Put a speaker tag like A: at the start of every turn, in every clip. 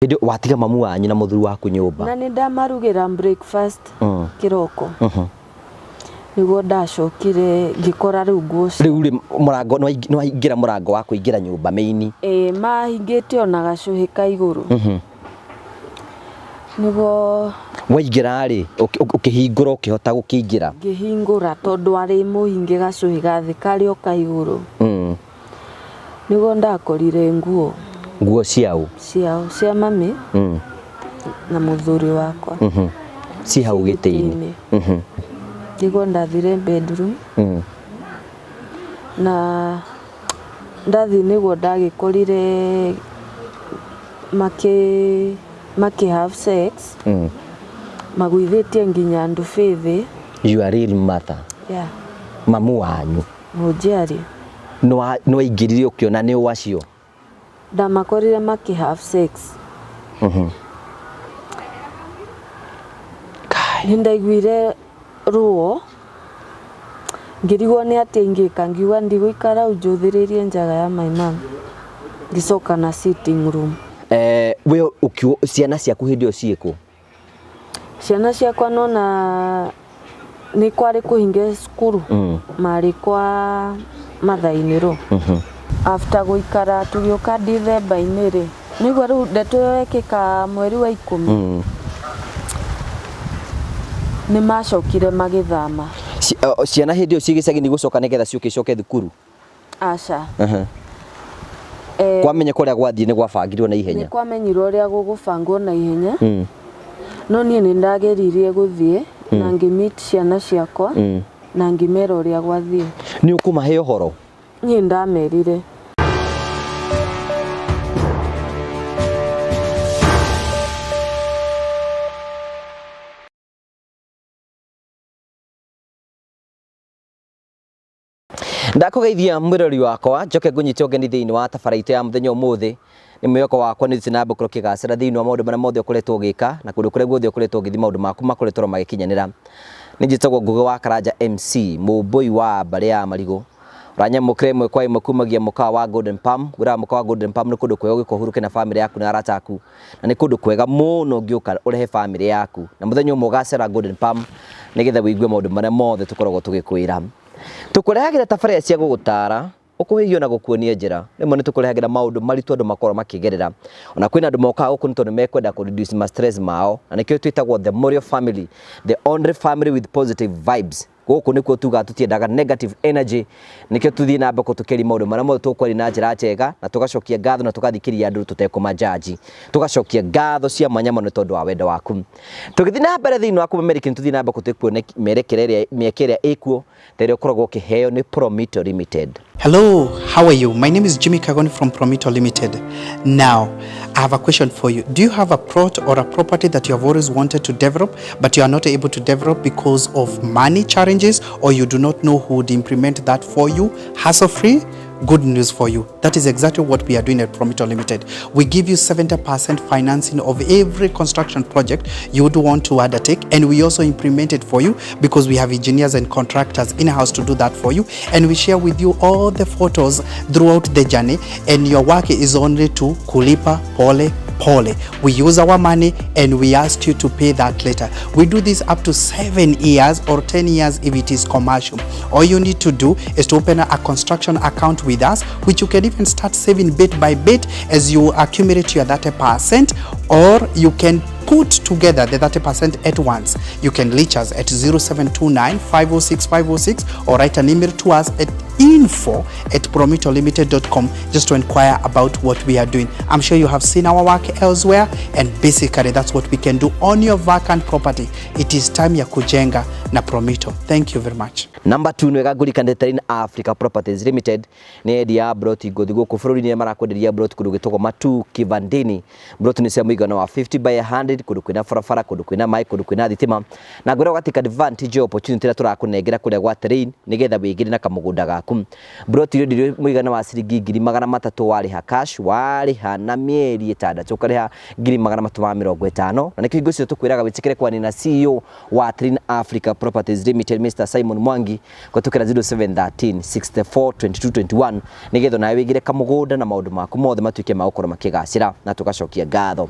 A: Hĩndĩ watiga mamu wanyu na mũthuri waku nyũmba.
B: Na nĩ ndamarugĩra breakfast kĩroko. Nĩguo ndacokire ngĩkora rĩu nguo
A: Rĩu rĩ mũrango nĩ waingĩra mũrango wa kũingĩra nyũmba main.
B: Ĩĩ mahingĩte ona gacũhĩ ka igũrũ. Nĩguo
A: Waingĩra rĩ ũkĩhingũra ũkĩhota gũkĩingĩra.
B: Ngĩhingũra tondũ arĩ mũhinge gacũhĩ ga thĩ karĩ o ka igũrũ. Nĩguo ndakorire nguo.
A: Nguo ciao?
B: Ciao, cia mami na mũthuri wakwa.
A: Ci hau gĩtĩ-inĩ.
B: Nĩguo ndathire bedroom. Na ndathiĩ nĩguo ndagĩkorire makĩ have sex. Magũithĩtie nginya ndubĩ thĩ.
A: Your real mother.
B: Yeah.
A: Mamu wanyu.
B: Mũnjiari.
A: Nĩ waingĩrire ũkĩona nĩ ũ acio?
B: Ndamakorire makĩ have sex. Nĩ ndaiguire ruo, ngĩrigwo nĩ atĩa ingĩka, ngiuga ndigũikara hau njũthĩrĩirie njaga ya my mom, ngĩcoka na sitting room.
A: We ciana ciaku hĩndĩ ĩyo ciĩkũ?
B: Ciana ciakwa nona nĩ kwarĩ kũhinge cukuru marĩ kwa mathainĩrwo. After gũikara tũgĩũka December-inĩ rĩ, nĩguo rĩu ndeto ĩyo yekĩka mweri wa 10 nĩ macokire magĩthama.
A: Ciana hĩndĩ ĩyo ciĩ gĩcagi nĩ gũcoka nĩgetha ciũke icoke thukuru?
B: Aca.
A: Kwamenyeka ũrĩa gwathiĩ nĩ gwabangirwo na ihenya?
B: Nĩ kwamenyirwo ũrĩa gũgũbangwo na ihenya. No niĩ nĩ ndageririe gũthiĩ na ngĩ meet ciana ciakwa na ngĩmera ũrĩa gwathiĩ.
A: Nĩ ũkũmahe ũhoro?
B: Niĩ ndamerire.
A: Ndakũgeithia mwĩrori wakwa njoke ngũnyite ũgeni thĩinĩ wa tabara itũ ya mũthenya ũmũthĩ. Nĩ mwĩhoko wakwa nĩ ũthiĩte na mbere gũkorwo ũkĩgacĩra thĩinĩ wa maũndũ marĩa mothe ũkoretwo ũgĩka na kũndũ kũrĩa guothe ũkoretwo ũgĩthiĩ maũndũ maku makoretwo oro magĩkinyanĩra. Nĩ njĩtagwo Ngũgĩ wa Karanja MC, mũmbũi wa mbarĩ ya Marigũ. Ũranyamũkĩra ĩmwe kwa ĩmwe kumagia mũkawa wa Golden Palm. Ngwĩraga mũkawa wa Golden Palm nĩ kũndũ kwega ũgĩũka ũhurũke na bamĩrĩ yaku na arata aku. Na nĩ kũndũ kwega mũno ũngĩũka ũrehe bamĩrĩ yaku. Na mũthenya ũmwe ũgacera Golden Palm nĩgetha wĩigue maũndũ marĩa mothe tũkoragwo tũgĩkwĩra. Tũkũrehagĩra tabarĩra cia gũgũtara, ũkũhĩhio na gũkuonia njĩra. Rĩmwe nĩ tũkũrehagĩra maũndũ maritũ andũ makoragwo makĩgerera. Ona kwĩna andũ mokaga gũkũ nĩ tondũ nĩ mekwenda kũ reduce ma stress mao. Na nĩkĩo twĩtagwo the Morio family, the only family with positive vibes. Gũkũ nĩkuo tugaga tũtiendaga negative energy. Nĩkĩo tũthiĩ na mbere tũkĩaria maũndũ marĩa mothe tũkwaria na njĩra njega na tũgacokia ngatho na tũgathikĩrĩria andũ tũtekũmanjanji. Tũgacokia ngatho cia mwanya mũno nĩ tondũ wa wendo waku. Tũgĩthiĩ na mbere thĩinĩ wa kũmemerekia nĩ tũthiĩ na mbere tũkuone mĩerekera ĩrĩa mĩeke ĩrĩa ĩkuo ta ĩrĩa ũkoragwo ũkĩheo nĩ Promito Limited.
C: Hello, how are you? My name is Jimmy Kagoni from Promito Limited. Now, I have a question for you. Do you have a plot or a property that you have always wanted to develop, but you are not able to develop because of money challenges, or you do not know who would implement that for you hassle-free? Good news for you. That is exactly what we are doing at Promito Limited. We give you 70% financing of every construction project you would want to undertake, and we also implement it for you because we have engineers and contractors in-house to do that for you, and we share with you all the photos throughout the journey, and your work is only to kulipa pole pole. We use our money and we ask you to pay that later. We do this up to 7 years or 10 years if it is commercial. All you need to do is to open a construction account with us, which you can even start saving bit by bit as you accumulate your 30%, or you can put together the 30% at once. You can reach us at 0729 506 506 or write an email to us at info@promitolimited.com just to inquire about what we are doing. I'm sure you have seen our work elsewhere, and basically that's what we can do on your vacant property. It is time ya kujenga na Promito. Thank you very much.
A: Number 2 nĩ wega ngũririkane Terrain Africa Properties Limited nĩ endia a broti ngũthi gũkũ bũrũri-inĩ arĩa marakwenderia broti kũndũ gwĩtagwo Matuu Kivandini. Broti nĩ cia mũigana wa 50 by 100 kũndũ kwĩna barabara, kũndũ kwĩna maĩ, kũndũ kwĩna thitima, na ngwĩra ũgatake advantage ya opportunity ĩrĩa tũrakũnengera kũrĩa gwa Terrain nĩgetha wĩgĩre na kamũgũnda gaku. yaku. Mburoti ĩrĩa ndĩrĩ mũigana wa ciringi 300,000 warĩha cash, warĩha na mĩeri 6 ũkarĩha 350,000. Na nĩkĩo hingo ciothe tũkwĩraga wĩtĩkĩre kwaria na CEO wa Trin Africa Properties Limited Mr Simon Mwangi kũhetũkĩra 0713 64 22 21 nĩgetha nawe wĩigĩre kamũgũnda na maũndũ maku mothe matuĩke ma gũkorwo makĩgacĩra na tũgacokia ngatho.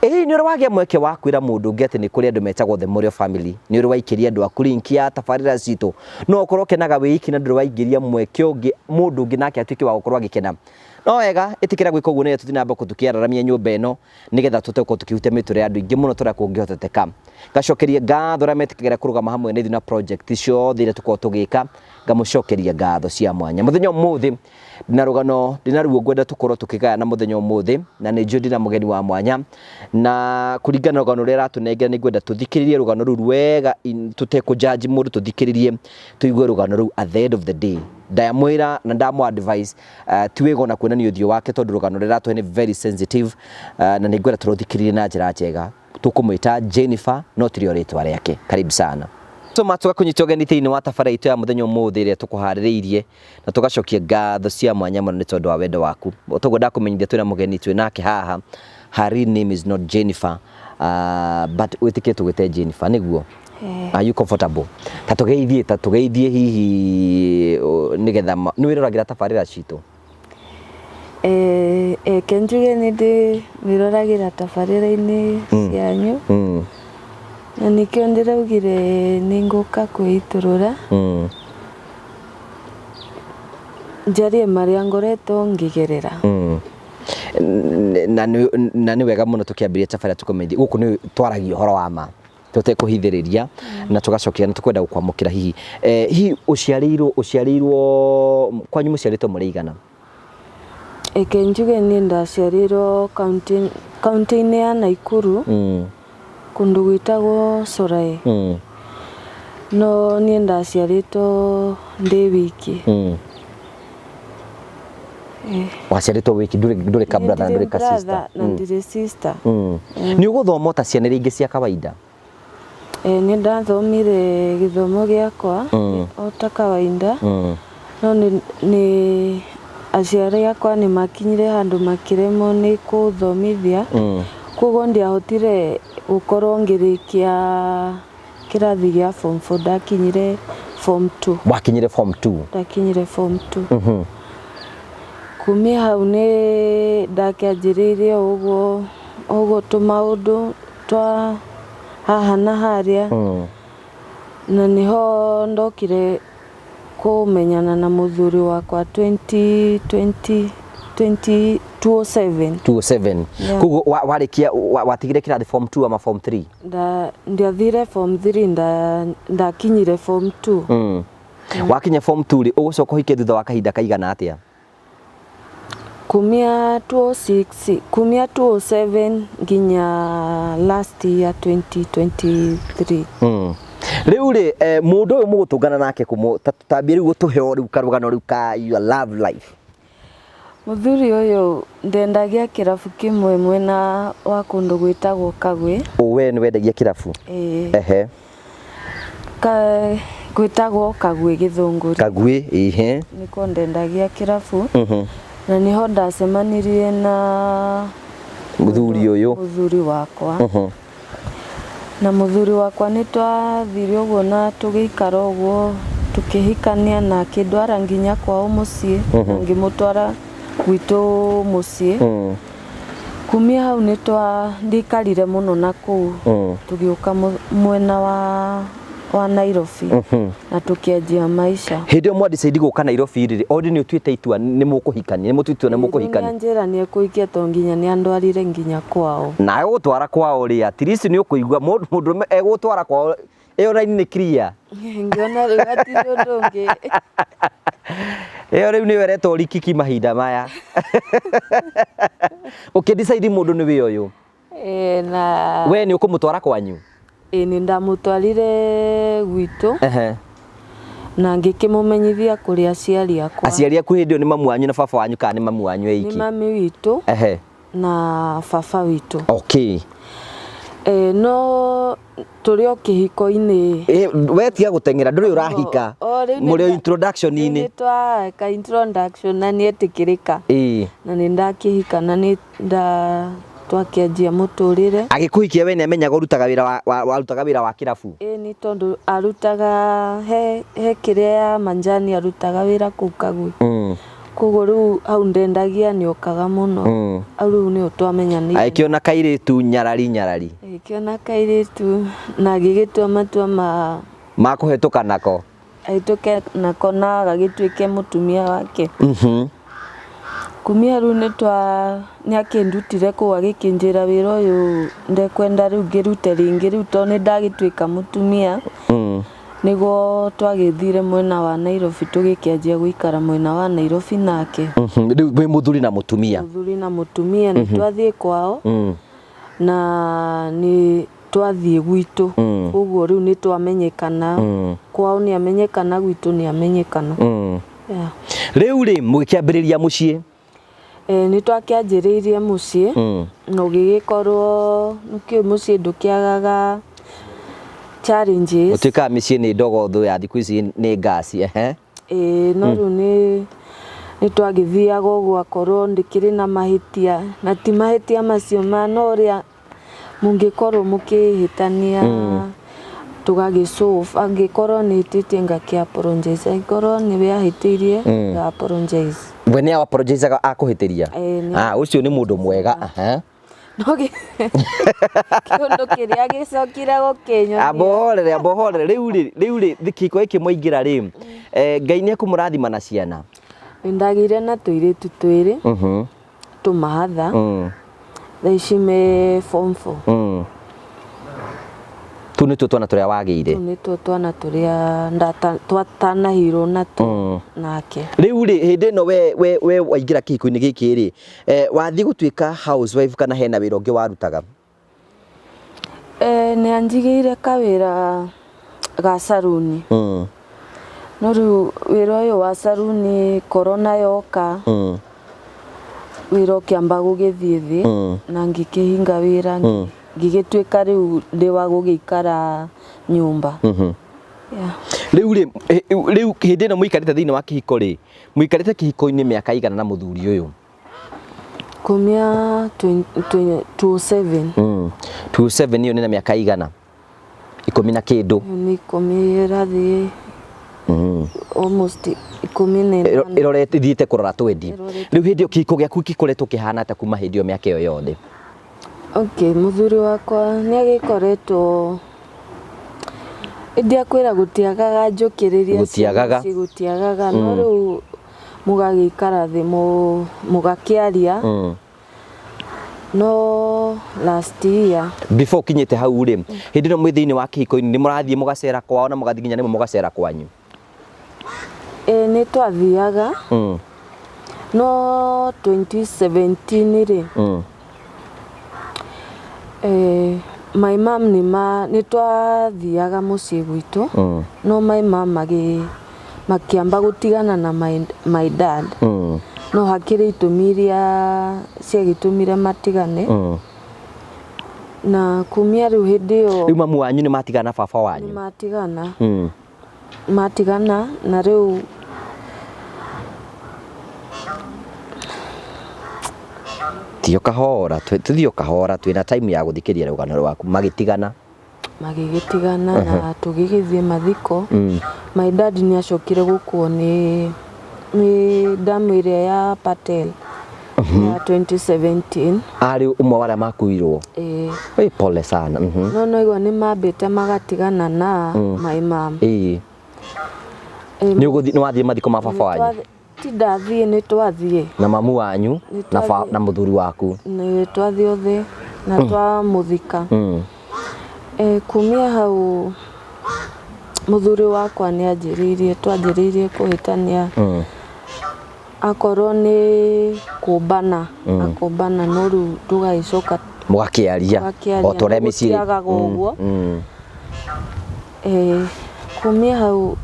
A: Ĩ hihi nĩ ũrĩ wagĩa mweke wa kwĩra mũndũ ũngĩ atĩ nĩ kũrĩ andũ metagwo The Mũrĩo Family? Nĩ ũrĩ waikĩria andũ aku link ya tabarĩra citũ? No ũkorwo ũkenaga wĩ iki na ndũrĩ waingĩria mweke ũngĩ mũndũ ũngĩ nake atuĩke wa gũkorwo agĩkena. No wega ĩtĩkĩra gwĩka ũguo nĩgetha tũthiĩ na mbere tũkĩararamia nyũmba ĩno nĩgetha tũhote gũkorwo tũkĩhutia mĩtũrĩre ya andũ aingĩ mũno ta ũrĩa kũngĩhoteteka. Ngacokeria ngatho arĩa metĩkagĩra kũrũgama hamwe na ithuĩ na project ciothe iria tũkoragwo tũgĩka, ngamũcokeria ngatho cia mwanya. Mũthenya ũmũthĩ ndĩna rũgano ndĩna ruo ngwenda tũkorwo tũkĩgayana mũthenya ũmũthĩ, na nĩ njũĩ ndĩna mũgeni wa mwanya, na kũringana na rũgano rũrĩa aratũnengera nĩ ngwenda tũthikĩrĩrie rũgano rũu wega tũtekũ judge mũndũ, tũthikĩrĩrie tũigue rũgano rũu at the end of the day. Ndamwĩra na ndamũ advise ti wega ona kuonania ũthiũ wake tondũ rũgano rũrĩa aratũhe nĩ very sensitive, na nĩ ngwenda tũrũthikĩrĩrie na njĩra njega. Tũkũmwĩta Jennifer no tirio rĩtwa rĩake. Karibu sana. Tũma tũgakũnyita ũgeni thĩinĩ wa tabara itũ ya mũthenya ũmũthĩ ĩrĩa tũkũharĩrĩirie na tũgacokia ngatho cia mwanya mũno nĩ tondũ wa wendo waku. Toguo ndakũmenyithia twĩna mũgeni twĩ nake haha. Her real name is not Jennifer, but wĩtĩkĩre tũgwĩte Jennifer nĩguo? Are you comfortable? Ta tũgeithie hihi nĩgetha nĩ wĩroragĩra tabarĩra citũ?
B: Reke njuge nĩ ndĩ wĩroragĩra tabarĩra-inĩ cianyu na nĩkĩo ndĩraugire nĩ ngũka kwĩitũrũra njarie marĩa ngoretwo ngĩgerera.
A: Na nĩ wega mũno tũkĩambĩrĩria tabarĩra tũkũmenyithie gũkũ nĩ twaragia ũhoro wa ma tũtekũhithĩrĩria na tũgacokia na tũkwenda gũkwamũkĩra hihi. Hihi ũciarĩirwo kwanyu mũciarĩtwo mũrĩ aigana?
B: Reke njuge niĩ ndaciarĩirwo kaunti-inĩ ya Naikuru kũndũ gwĩtagwo Sorai. No niĩ ndaciarĩtwo ndĩ wiki.
A: Waciarĩtwo wiki, ndũrĩ ka brother na ndũrĩ ka sister?
B: Na ndirĩ sister.
A: Nĩ ũgũthoma ta ciana iria ingĩ cia kawaida?
B: Nĩ ndathomire gĩthomo gĩakwa o ta kawaida, no nĩ aciari akwa nĩ makinyire handũ makĩremwo nĩ kũthomithia, koguo ndiahotire gũkorwo ngĩrĩkia kĩrathi gĩa form 4, ndakinyire form 2.
A: Wakinyire form 2?
B: Ndakinyire form 2. Kumia hau nĩ ndakĩanjĩrĩirie ũguo ũguo tũmaũndũ twa haha na harĩa, na nĩho ndokire kũmenyana na mũthuri wakwa 2020 2007.
A: 207. Koguo warĩkia watigire kĩrathi form 2 ama form 3?
B: Ndiathire form 3, ndakinyire form 2.
A: Wakinya form 2 rĩ, ũgũcoka ũhike thutha wa kahinda kaigana atĩa?
B: Kumia 206, kumia 207 nginya last year 2023.
A: Rĩu rĩ, mũndũ ũyũ mũgũtũngana nake kũ, tambie rĩu gũtũhe rĩu karũgano rĩu ka your love life.
B: Mũthuri ũyũ ndendagia kĩrabu kĩmwe mwena wa kũndũ gwĩtagwo Kagwĩ.
A: We nĩ wendagia kĩrabu?
B: Ĩĩ.
A: Ehe.
B: Gwĩtagwo Kagwĩ Gĩthũngũri.
A: Kagwĩ, ehe.
B: Nĩkuo ndendagia kĩrabu. Na nĩho ndacemanirie na
A: mũthuri ũyũ.
B: Mũthuri wakwa. Na mũthuri wakwa nĩ twathire ũguo na tũgĩikara ũguo tũkĩhikania na akĩndwara nginya kwao mũciĩ na ngĩmũtwara gwitũ mũciĩ. Kumia hau nĩ ndikarire mũno na kũu, tũgĩũka mwena wa Nairobi na tũkĩanjia maica.
A: Hĩndĩ ĩyo mwa decide gũka Nairobi rĩ, already nĩ ũtuĩte itua nĩ mũkũhikania, nĩ mũtuĩte itua nĩ mũkũhikania?
B: Nĩ anjĩra nĩ ekũhikia to nginya nĩ andwarire nginya kwao.
A: Na egũgũtwara kwao rĩ, at least nĩ ũkũigua mũndũrũme egũgũtwara kwao ĩyo raini nĩ clear.
B: Ngĩona rĩu hatirĩ ũndũ ũngĩ.
A: Ĩyo rĩu nĩyo ĩretwo rikiki mahinda maya. Ũkĩ decide mũndũ nĩ wĩ ũyũ.
B: Na
A: we nĩ ũkũmũtwara kwanyu?
B: Ĩĩ, nĩ ndamũtwarire gwitũ. Na ngĩkĩmũmenyithia kũrĩ aciari akwa.
A: Aciari aku hĩndĩ ĩyo nĩ mamu wanyu na baba wanyu kana nĩ mamu wanyu eiki?
B: Nĩ mami witũ. Na baba witũ. No tũrĩ o kĩhiko-inĩ.
A: We tiga gũteng'era, ndũrĩ ũrahika.
B: Rĩu nĩ
A: Mũrĩ o
B: nda-
A: introduction-inĩ.
B: Nĩ tweka introduction na nĩ etĩkĩrĩka. Na nĩ ndakĩhika na nĩ nda twakĩanjia mũtũrĩre.
A: Agĩkũhikia we nĩ amenyaga ũrutaga wĩra wa, wa, warutaga wĩra wa kĩrabu?
B: Ĩĩ nĩ tondũ arutaga he, he kĩrĩa ya manjani arutaga wĩra kũu Kagui. Koguo rĩu hau ndendagia nĩ okaga mũno. Hau rĩu nĩho twamenyanĩire.
A: Agĩkĩona kairĩtu nyarari nyarari.
B: Agĩkĩona kairĩtu na agĩgĩtua matua ma
A: Ma kũhetũka nako.
B: Ahĩtũke nako na gagĩtuĩke mũtumia wake. Kumia rĩu nĩ twa nĩ akĩndutire kũu agĩkĩnjĩra wĩra ũyũ ndekwenda rĩu ngĩrute rĩngĩ rĩu tondũ nĩ ndagĩtuĩka mũtumia. Nĩguo twagĩthire mwena wa Nairobi tũgĩkĩanjia gũikara mwena wa Nairobi nake.
A: Rĩu mwĩ mũthuri na mũtumia.
B: Mũthuri na mũtumia nĩ twathiĩ kwao na nĩ twathiĩ gwitũ. Koguo rĩu nĩ twamenyekana. Kwao nĩ amenyekana, gwitũ nĩ amenyekana. Yeah.
A: Rĩu rĩ mũgĩkĩambĩrĩria mũciĩ?
B: Nĩ twakĩanjĩrĩirie mũciĩ na ũgĩgĩkorwo nĩkĩũĩ mũciĩ ndũkĩagaga challenges.
A: Gũtuĩkaga mĩciĩ nĩ ndogo thũ ya thikũ ici nĩ ngaci, ehe.
B: Ĩĩ no rĩu nĩ nĩ twagĩthiaga ũguo akorwo ndĩkĩrĩ na mahĩtia na ti mahĩtia macio ma no ũrĩa mũngĩkorwo mũkĩhĩtania tũgagĩ solve angĩkorwo nĩ hĩtĩtie ngakĩ apologize angĩkorwo nĩwe ahĩtĩirie nga apologize.
A: We nĩ apologizaga akũhĩtĩria?
B: Ĩĩ, nĩ
A: Ah, ũcio nĩ mũndũ mwega. Aha.
B: No kĩũndũ kĩrĩa gĩcokire gũkĩnyonia.
A: Amba ũhorere, amba ũhorere. Rĩu rĩ, rĩu rĩ, kĩhiko gĩkĩ mwaingĩra rĩ, Ngai nĩ ekũmũrathima na ciana?
B: Nĩndagĩire na tũirĩtu twĩrĩ tũmahatha. Thaa ici me form 4.
A: Tũu nĩtuo twana tũrĩa wagĩire?
B: Tũu nĩtuo twana tũrĩa twatanahirwo natuo nake.
A: Rĩu rĩ, hĩndĩ ĩno we, we, we waingĩra kĩhiko-inĩ gĩkĩ rĩ, wathiĩ gũtuĩka housewife kana hena wĩra ũngĩ warutaga?
B: Nĩ anjigĩire kawĩra ga saruni. No rĩu wĩra ũyũ wa saruni corona yoka, wĩra ũkĩamba gũgĩthiĩ thĩ na ngĩkĩhinga wĩra ngĩgĩtuĩka rĩu ndĩ wa gũgĩikara nyũmba. Yeah.
A: Rĩu rĩ, rĩu hĩndĩ ĩno mũikarĩte thĩinĩ wa kĩhiko rĩ, mũikarĩte kĩhiko-inĩ mĩaka igana na mũthuri ũyũ?
B: Kumia 27.
A: 27 ĩyo nĩ na mĩaka igana? 10 na kĩndũ.
B: Nĩ 10 ĩrathiĩ. Almost 18.
A: Ĩrorete ithiĩte kũrora twendi. Rĩu hĩndĩ ĩyo kĩhiko gĩaku gĩkoretwo kĩhana atĩa kuma hĩndĩ ĩyo mĩaka ĩyo yothe?
B: Okay, mũthuri wakwa nĩ agĩkoretwo ndiakwĩra gũtiagaga njũkĩrĩria
A: Gũtiagaga.
B: ciana ici, gũtiagaga no rĩu mũgagĩikara thĩ mũgakĩaria. No last year
A: Before ũkinyĩte hau rĩ, hĩndĩ ĩno mwĩ thĩinĩ wa kĩhiko-inĩ nĩ mũrathiĩ mũgacera kwao na mũgathiĩ nginya rĩmwe mũgacera kwanyu?
B: Ĩĩ nĩ twathiaga. No 2017 rĩ, my mom nĩ ma nĩ twathiaga mũciĩ gwitũ, no my mom makĩamba gũtigana na my dad. No hakĩrĩ itũmi iria ciagĩtũmire matigane. Na kumia rĩu hĩndĩ ĩyo
A: Rĩu mamu wanyu nĩ matigana na baba wanyu?
B: Nĩ matigana. Matigana na rĩu
A: Tio kahora, tũthiĩ o kahora, twĩna time ya gũthikĩrĩria rũgano rwaku. Magĩtigana.
B: Magĩgĩtigana na tũgĩgĩthiĩ mathiko. My dad nĩ acokire gũkuo nĩ damu ĩrĩa ya Patel ya 2017.
A: Arĩ ũmwe wa arĩa makuirwo?
B: Ĩĩ.
A: Ĩ pole sana.
B: No naigua nĩ mambĩte magatigana na my mom.
A: Ĩĩ. Nĩ ũgũthiĩ, nĩ wathiĩ mathiko ma baba wanyu?
B: Ti ndathiĩ, nĩ twathiĩ.
A: Na mamu wanyu
B: Nĩ twathiĩ.
A: na mũthuri waku?
B: Nĩ twathiĩ othe na twamũthika. Kumia hau mũthuri wakwa nĩ anjĩrĩirie, twanjĩrĩirie kũhĩtania. Akorwo nĩ kũmbana, akũmbana no rĩu tũgagĩcoka
A: Mũgakĩaria.
B: Tũgakĩaria,
A: O ta ũrĩa mĩciĩ.
B: gũtiagaga ũguo. Kumia hau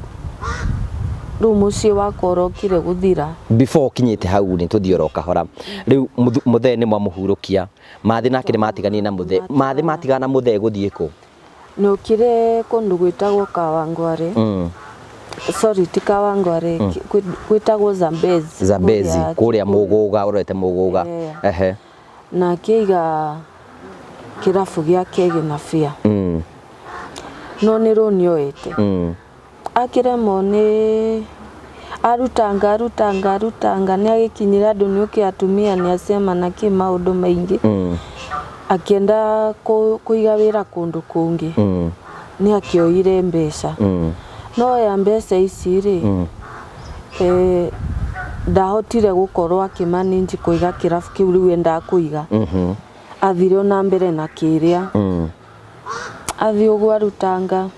B: rĩu mũciĩ wakwa ũrokire gũthira.
A: Before ũkinyĩte hau rĩ, tũthiĩ oro kahora. Rĩu mũthee nĩ mwamũhurũkia. Mathĩ nake nĩ matiganire na mũthee. Mathĩ matigana na mũthee gũthiĩ kũ?
B: Nokire kũndũ gwĩtagwo Kawangware. Sorry, ti Kawangware, gwĩtagwo Zambezi.
A: Zambezi kũrĩa Mũgũga, ũrorete Mũgũga. Ehe.
B: Na akĩiga kĩrabu gĩake gĩna bia. No nĩ rũni oete. Akĩremwo nĩ arutanga arutanga arutanga, nĩ agĩkinyire andũ nĩ ũkĩ atumia nĩ acema na kĩ maũndũ maingĩ. Akĩenda kũiga wĩra kũndũ kũngĩ. Nĩ akĩoire mbeca. No oya mbeca ici rĩ, ndahotire gũkorwo akĩ manage kũiga kĩrabu kĩu rĩu endaga kũiga. Athire ona mbere na kĩrĩa. Athiĩ ũguo arutanga,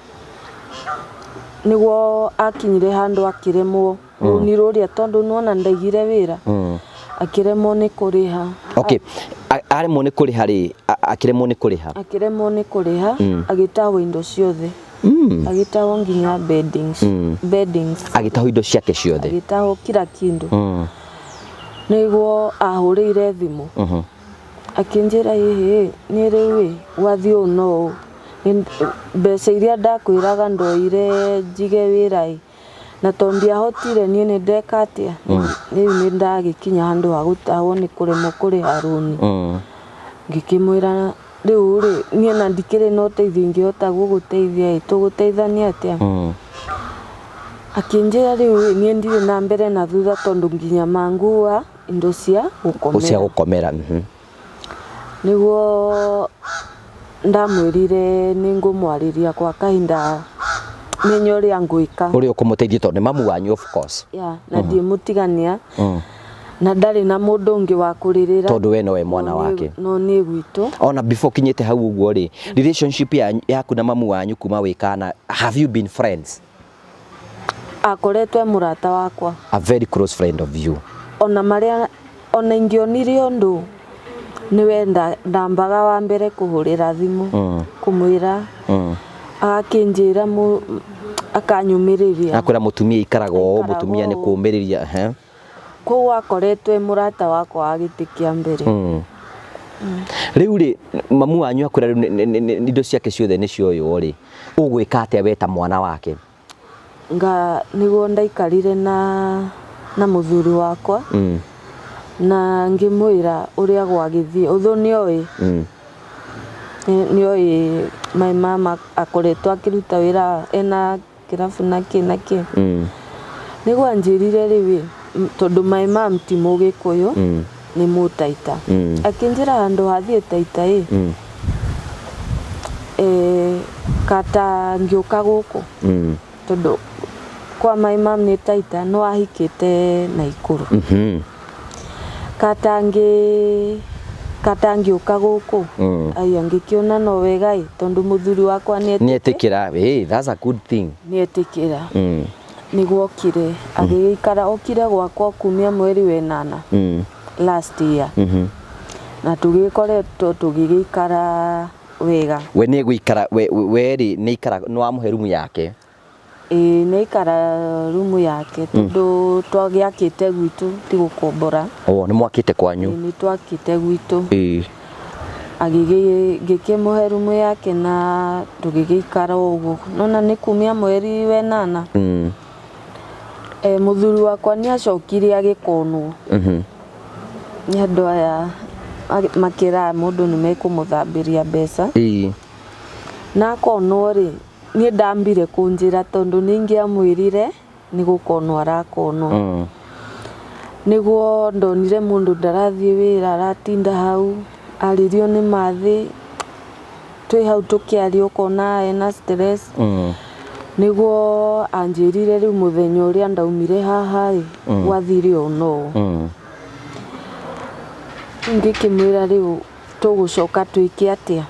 B: nĩguo akinyire handũ akĩremwo rũni rũrĩa, tondũ nĩwona ndaigire wĩra, akĩremwo nĩ kũrĩha.
A: Okay, aremwo nĩ kũrĩha rĩ, akĩremwo nĩ kũrĩha?
B: Akĩremwo nĩ kũrĩha, agĩtahwo indo ciothe. Agĩtahwo nginya beddings. Beddings.
A: Agĩtahwo indo ciake ciothe?
B: Agĩtahwo kila kindu. Nĩguo ahũrĩire thimũ. Akĩnjĩra, ĩhĩ, niĩ rĩu ĩ, gwathiĩ ũũ no ũũ, mbeca iria ndakwĩraga ndoire njige wĩra ĩ, na tondũ ndiahotire niĩ nĩ ndeka atĩa, rĩu nĩ ndagĩkinya handũ ha gũtahwo nĩ kũremwo kũrĩha rũni. Ngĩkĩmwĩra rĩu rĩ, niĩ na ndikĩrĩ na ũteithio ingĩhota gũgũteithia ĩ, tũgũteithania atĩa? Akĩnjĩra rĩu ĩ, niĩ ndirĩ na mbere na thutha tondũ nginya mangua indo cia gũkomera.
A: Cia gũkomera.
B: Nĩguo ndamwĩrire nĩ ngũmwarĩria kwa kahinda menye ũrĩa ngwĩka.
A: Ũrĩa ũkũmũteithia tondũ nĩ mamu wanyu, of course.
B: Yeah, na ndiĩmũtigania. Na ndarĩ na mũndũ ũngĩ wa kũrĩrĩra.
A: Tondũ we nowe mwana wake.
B: No niĩ gwitũ.
A: Ona before kinyĩte hau ũguo rĩ, relationship yaku na mamu wanyu kuma wĩ kana, have you been friends?
B: Akoretwo e mũrata wakwa.
A: A very close friend of you.
B: Ona marĩa ona ingĩonire ũndũ nĩwe ndambaga wa mbere kũhũrĩra thimũ, kũmwĩra, agakĩnjĩra, akanyũmĩrĩria.
A: Akwĩra mũtumia ikaraga ũũ, mũtumia nĩ kũũmĩrĩria.
B: Koguo akoretwo e mũrata wakwa wa gĩtĩ kĩa mbere.
A: Rĩu rĩ, mamu wanyu akwĩra rĩu indo ciake ciothe nĩ cioywo rĩ, ũgwĩka atĩa we ta mwana wake?
B: Nga nĩguo ndaikarire na mũthuri wakwa, na ngĩmwĩra ũrĩa gwagĩthiĩ. Ũthũ nĩoĩ. Nĩoĩ my mama akoretwo akĩruta wĩra ena kĩrabu na kĩ na kĩ. Nĩguo anjĩrire rĩu ĩ, tondũ my mom ti Mũgĩkũyũ, nĩ Mũtaita. Akĩnjĩra handũ hathiĩ Taita ĩ, kata ngĩũka gũkũ. Tondũ kwa my mom nĩ Taita, no ahikĩte Naikuru. Kata ngĩũka gũkũ, aya ngĩkĩona no wega ĩ, tondũ mũthuri wakwa nĩ
A: Nĩetĩkĩra. Hey, that's a good thing.
B: Nĩetĩkĩra. Nĩguo okire, agĩgĩikara, okire gwakwa kumia mweri wa ĩnana last year. Na tũgĩkoretwo tũgĩgĩikara wega.
A: We nĩ egũikara, we rĩ nĩ ikara, nĩ wamũhe rumu yake?
B: Ĩĩ, nĩ aikara rumu yake tondũ twagĩakĩte gwitũ, ti gũkombora.
A: Oh, nĩ mwakĩte kwanyu?
B: Ĩĩ, nĩ twakĩte gwitũ. Ngĩkĩmũhe rumu yake na tũgĩgĩikara o ũguo. Nona nĩ kumia mweri wa ĩnana. Mũthuri wakwa nĩ acokire agĩkonwo. Nĩ andũ aya makĩraga mũndũ nĩ mekũmũthambĩria mbeca. Na akonwo rĩ, niĩ ndambire kũnjĩra tondũ nĩ ingĩamwĩrire nĩ gũkonwo arakonwo. Nĩguo ndonire mũndũ ndarathiĩ wĩra, aratinda hau, arĩrio nĩ mathĩ, twĩ hau tũkĩaria ũkona ena stress. Nĩguo anjĩrire rĩu mũthenya ũrĩa ndaumire haha ĩ, gwathire ũũ na ũũ. Rĩu ngĩkĩmwĩra rĩu tũgũcoka twĩke atĩa?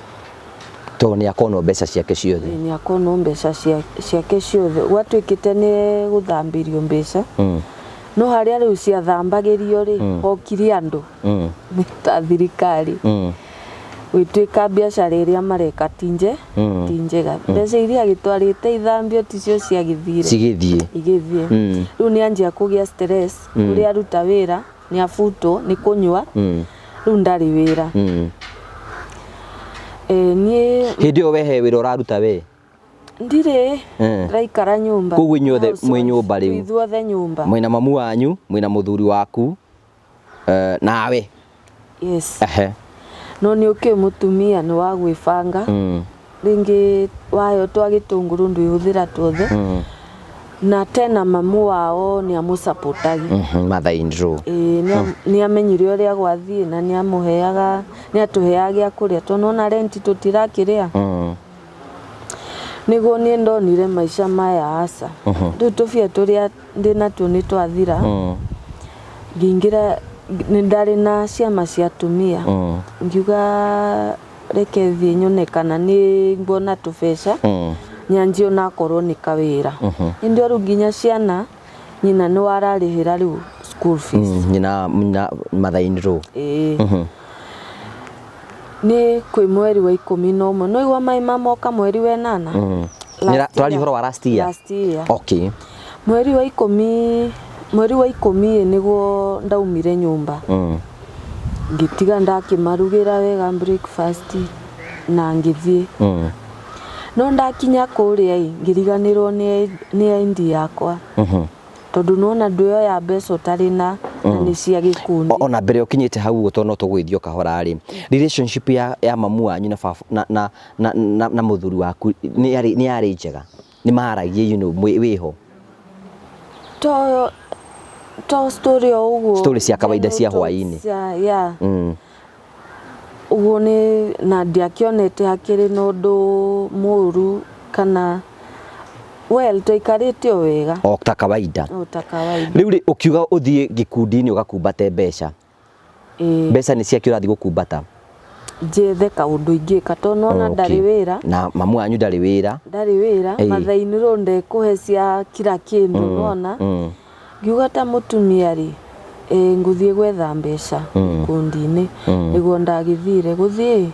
A: Tondũ nĩ akonwo mbeca ciake ciothe.
B: Nĩ akonwo mbeca ciake ciothe. Gwatuĩkĩte nĩ gũthambĩrio mbeca. No harĩa rĩu ciathambagĩrio rĩ, hokire andũ. Nĩ ta thirikari. Gwĩtuĩka biacara ĩrĩa mareka ti njega. Mbeca iria agĩtwarĩte ithambio ticio ciagĩthire.
A: Cigĩthiĩ.
B: Igĩthiĩ. Rĩu nĩ anjia kũgĩa stress. Kũrĩa aruta wĩra nĩ abutwo nĩ kũnyua. Rĩu ndarĩ wĩra. Niĩ
A: Hĩndĩ ĩyo we he wĩra ũraruta we?
B: Ndirĩ. Ndĩraikara nyũmba.
A: Koguo inyuothe
B: House
A: mwĩ
B: wife.
A: nyũmba rĩu?
B: Twĩ ithuothe nyũmba.
A: Mwĩna mamu wanyu, mwĩna mũthuri waku, nawe.
B: Yes.
A: Ehe.
B: No nĩ ũkĩũĩ mũtumia nĩ wa gwĩbanga. Rĩngĩ wayo twa gĩtũngũrũ ndwĩhũthĩra tuothe. Na tena mamu wao nĩ amũsapotagi.
A: Mother in law.
B: Ĩĩ nĩ amenyire ũrĩa gwathiĩ na nĩ amũheaga, nĩ atũheaga gĩa kũrĩa tondũ ona rent tũtirakĩrĩha. Nĩguo niĩ ndonire maica maya aca. Rĩu tũbia tũrĩa ndĩnatuo nĩ twathira. Ngĩingĩra nĩ ndarĩ na ciama cia atumia. Ngiuga reke thiĩ nyone kana nĩ nguona tũbeca nyanjie onakorwo nĩ kawĩra. Ĩndĩ o rĩu nginya ciana nyina nĩ wararĩhĩra rĩu school fees.
A: Nyina nyina mother in law.
B: Ĩĩ. Nĩ kwĩ mweri wa 11 no igua mai mamoka mweri wa ĩnana. Last
A: Tũraria
B: year.
A: ũhoro wa last year.
B: Last year.
A: Okay.
B: Mweri wa 10 ĩ nĩguo ndaumire nyũmba. Ngĩtiga ndakĩmarugĩra wega breakfast na ngĩthiĩ. No ndakinya kũrĩa ĩ ngĩriganĩrwo nĩ ID yakwa. Tondũ nĩwona ndwĩoya mbeca ũtarĩ na na nĩ cia gĩkundi.
A: Ona mbere ũkinyĩte hau ũguo tondũ no tũgũgĩthiĩ o kahora rĩ, relationship ya mamu wanyu na baba na mũthuri waku nĩ yarĩ njega? Nĩ maragia wĩho?
B: To story o ũguo.
A: Story cia kawaida cia hwaĩ-inĩ.
B: Cia yeah. Ũguo nĩ na ndiakĩonete hakĩrĩ na ũndũ mũru kana well twaikarĩte o wega.
A: O ta kawaida.
B: O ta kawaida.
A: Rĩu rĩ ũkiuga ũthiĩ gĩkundi-inĩ ũgakumbate mbeca.
B: Ĩĩ.
A: Mbeca nĩ ciakĩ ũrathiĩ gũkumbata?
B: Njethe kaũndũ ingĩka tondũ nĩwona ndarĩ wĩra.
A: Na mamu wanyu ndarĩ wĩra.
B: Ndarĩ wĩra. Mother in law ndekũhe cia kila kĩndũ nĩwona. Ngiuga ta mũtumia rĩ ngũthiĩ gwetha mbeca gĩkundi-inĩ. Nĩguo ndagĩthire gũthiĩ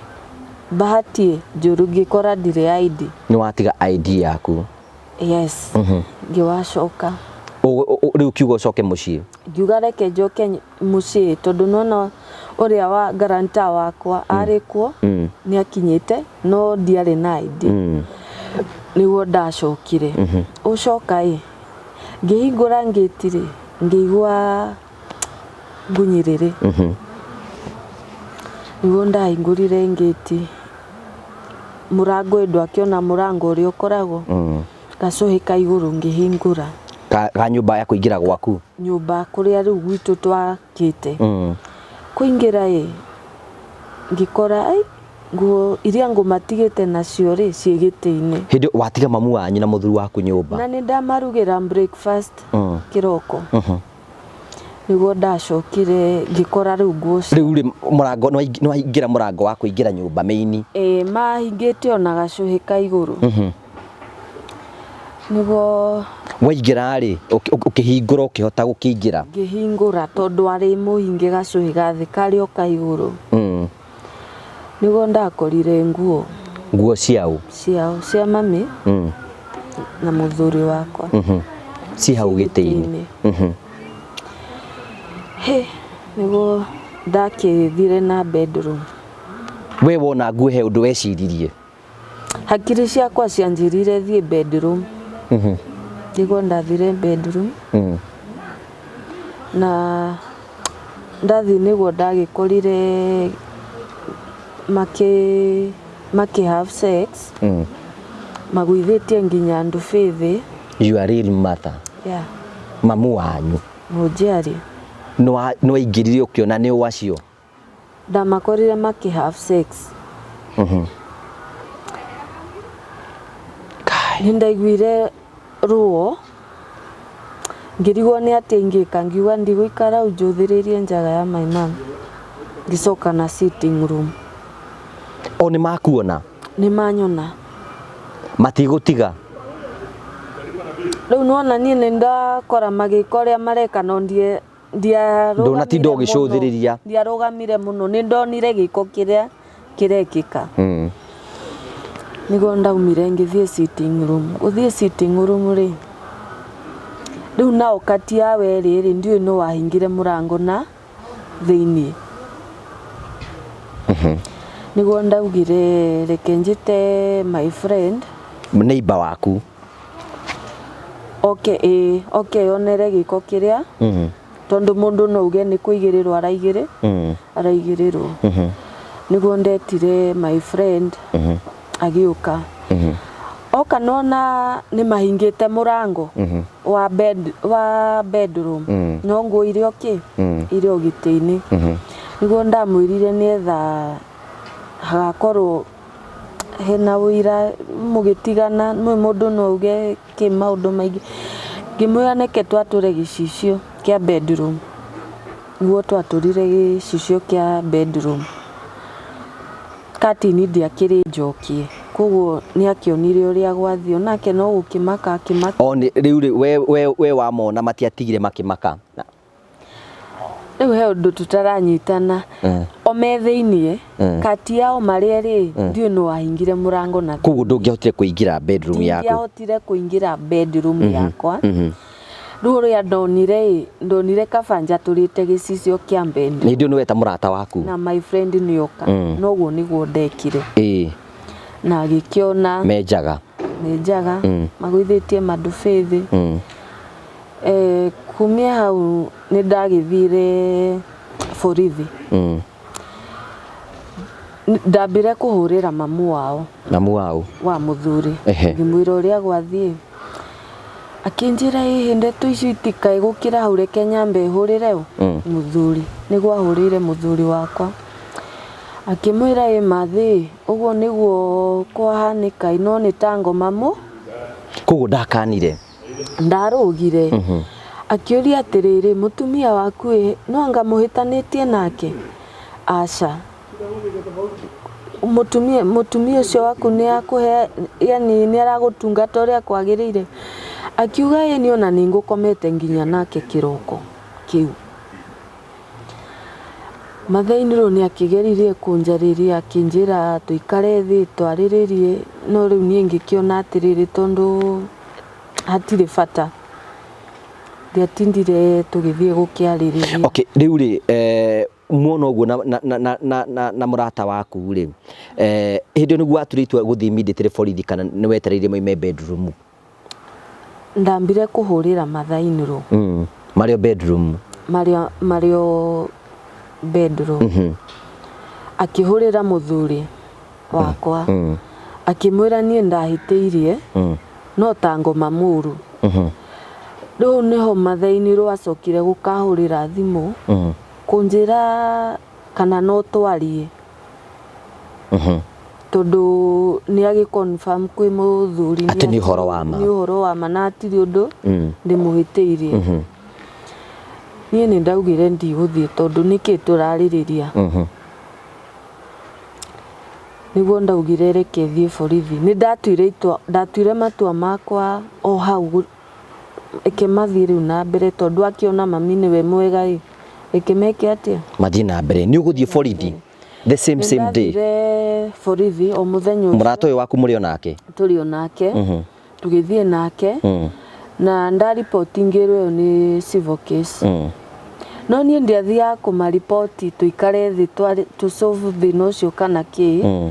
B: bahati njũru ngĩkora ndirĩ ID.
A: Nĩ watiga ID yaku?
B: Yes. Ngĩwacoka.
A: Rĩu ũkiuga ũcoke mũciĩ?
B: Ngiuga reke njoke mũciĩ tondũ nĩwona ũrĩa wa guarantor wakwa arĩ kuo nĩ akinyĩte no ndiarĩ na ID. Nĩguo ndacokire. Ũcoka ĩ ngĩhingũra ngĩti rĩ ngĩigua ngunyĩrĩrĩ. Nĩguo ndahingũrire ngĩti mũrango ĩ ndwakĩona mũrango ũrĩa ũkoragwo gacũhĩ ka igũrũ ngĩhingũra.
A: Ka nyũmba ya kũingĩra gwaku?
B: Nyũmba kũrĩa rĩu gwitũ twakĩte. Kũingĩra ĩ ngĩkora ai nguo iria ngũmatigĩte nacio rĩ ciĩ gĩtĩ-inĩ.
A: Hĩndĩ watiga mamu wanyu na mũthuri waku nyũmba?
B: Na nĩ ndamarugĩra breakfast kĩroko. Nĩguo ndacokire ngĩkora rĩu nguo
A: Rĩu rĩ mũrango nĩ waingĩra mũrango wa kũingĩra nyũmba main?
B: Ĩĩ mahingĩte ona gacũhĩ ka igũrũ. Nĩguo
A: Waingĩra rĩ ũkĩhingũra ũkĩhota gũkĩingĩra?
B: Ngĩhingũra tondũ arĩ mũhinge gacũhĩ ga thĩ karĩ o ka igũrũ. Nĩguo ndakorire nguo.
A: Nguo ciao?
B: Ciao, cia mami na mũthuri wakwa.
A: Ci hau gĩtĩ-inĩ?
B: Hĩ, nĩguo ndakĩthire na bedroom.
A: We wona nguo he ũndũ weciririe?
B: Hakiri ciakwa cianjĩrire thiĩ bedroom. Nĩguo ndathire bedroom. Na ndathiĩ nĩguo ndagĩkorire makĩ have sex. Magũithĩtie nginya ndubĩ thĩ.
A: Your real mother?
B: Yeah.
A: Mamu wanyu?
B: Mũnjiari.
A: Nĩ waingĩrire ũkĩona nĩ ũ acio?
B: Ndamakorire makĩ have sex.
A: Kai.
B: Nĩ ndaiguire ruo ngĩrigwo nĩ atĩa ingĩka ngiuga ndigũikara hau njũthĩrĩirie njaga ya my mom. Ngĩcoka na sitting room.
A: O nĩ makuona?
B: Nĩ manyona.
A: Matigũtiga?
B: Rĩu nĩwona niĩ nĩ ndakora magĩka ũrĩa mareka no
A: Ndũnatinda ũgĩcũthĩrĩria.
B: Ndiarũgamire mũno nĩ ndonire gĩko kĩrĩa kĩrekĩka. Nĩguo ndaumire ngĩthiĩ sitting room. Gũthiĩ sitting room rĩ rĩu nao kati ya werĩ rĩ ndiũĩ nũ wahingire mũrango na thĩiniĩ. Nĩguo ndaugire reke njĩte my friend.
A: Neighbor waku.
B: Oke ĩĩ, oke yonere gĩko kĩrĩa tondũ mũndũ no uge nĩ kũigĩrĩrwo araigĩrĩ araigĩrĩrwo. Nĩguo ndetire my friend agĩũka. Oka nona nĩ mahingĩte mũrango wa bed, wa bedroom no nguo irĩ o kĩ irĩ o gĩtĩ-inĩ. Nĩguo ndamwĩrire nĩetha hagakorwo hena ũira mũgĩtigana nĩ mũndũ no auge kĩ maũndũ maingĩ. Ngĩmwĩra nĩkĩ twatũre gĩcicio kĩa bedroom. Nĩguo twatũrire gĩcicio kĩa bedroom. Curtain ndiakĩrĩ njokie, koguo nĩ akĩonire ũrĩa gwathiĩ onake no gũkĩmaka akĩmaka.
A: O nĩ rĩu rĩ we we we wamona matiatigire makĩmaka.
B: Rĩu he ũndũ tũtaranyitana. O me thĩiniĩ, kati yao marĩ erĩ, ndiũĩ nũ wahingire mũrango na
A: Koguo ndũngĩahotire kũingĩra bedroom yaku.
B: Ndingĩahotire kũingĩra bedroom yakwa. Rĩu ũrĩa ndonire ĩ, ndonire kaba njatũrĩte gĩcicio kĩa bedroom.
A: Nĩ hĩndĩ ĩyo nĩ weta mũrata waku.
B: Na my friend nĩ oka. Noguo nĩguo ndekire. Na agĩkĩona.
A: Me njaga.
B: Me njaga, magũithĩtie mandubi thĩ. Kumia hau nĩ ndagĩthire borithi. Ndambire kũhũrĩra mamu wao.
A: Mamu wao?
B: Wa mũthuri. Ngĩmwĩra ũrĩa gwathiĩ. Akĩnjĩra ĩhĩ ndeto icio itikae gũkĩra hau reke nyambe hũrĩre ũ? Mũthuri. Nĩguo ahũrĩire mũthuri wakwa. Akĩmwĩra ĩ mathĩ ũguo nĩguo kwahanĩka no nĩ ta ngoma mũ.
A: Koguo ndakanire?
B: Ndarũgire. Akĩũria atĩrĩrĩ, mũtumia waku ĩ, no anga mũhĩtanĩtie nake? Aca. Mũtumia mũtumia ũcio waku nĩ akũhe yani nĩ aragũtungata ũrĩa kwagĩrĩire? Akiuga ĩĩ niĩ ona nĩ ngũkomete nginya nake kĩroko kĩu. Mathĩinĩ rĩu nĩ akĩgeririe kũnjarĩria akĩnjĩra tũikare thĩ twarĩrĩrie, no rĩu niĩ ngĩkĩona atĩrĩrĩ tondũ hatirĩ bata, ndiatindire tũgĩthiĩ gũkĩarĩrĩria.
A: Okay, rĩu rĩ muona ũguo na, na, na, na, na, na, na mũrata waku rĩ hĩndĩ ĩyo nĩguo watuire itua gũthiĩ immediately borithi kana nĩ wetereire moime bedroom?
B: Ndambire kũhũrĩra mother-in-law.
A: Marĩ o bedroom?
B: Marĩ marĩ o bedroom. Akĩhũrĩra mũthuri wakwa. Akĩmwĩra niĩ ndahĩtĩirie no ta ngoma mũru. Rĩu nĩho mother-in-law acokire gũkahũrĩra thimũ kũnjĩra kana no twarie. Tondũ nĩ agĩ confirm kwĩ mũthuri
A: Atĩ nĩ ũhoro wa ma.
B: Nĩ ũhoro wa ma na hatirĩ ũndũ ndĩmũhĩtĩirie. Niĩ nĩ ndaugire ndigũthiĩ tondũ nĩkĩ tũrarĩrĩria. Nĩguo ndaugire reke thiĩ borithi. Nĩ ndatuire itua, ndatuire matua makwa o hau reke mathiĩ rĩu na mbere tondũ akĩona mami nĩwe mwega ĩ, reke meke atĩa?
A: Mathiĩ na mbere. Nĩ ũgũthiĩ borithi the same same day?
B: Nĩndathire borithi o mũthenya ũcio.
A: Mũrata ũyũ waku mũrĩ o nake?
B: Tũrĩ o nake. Tũgĩthiĩ nake na ndariboti ngĩrwo ĩyo nĩ civil case. No niĩ ndiathiaga kũmariboti tũikare thĩ tũ solve thĩna ũcio kana kĩ.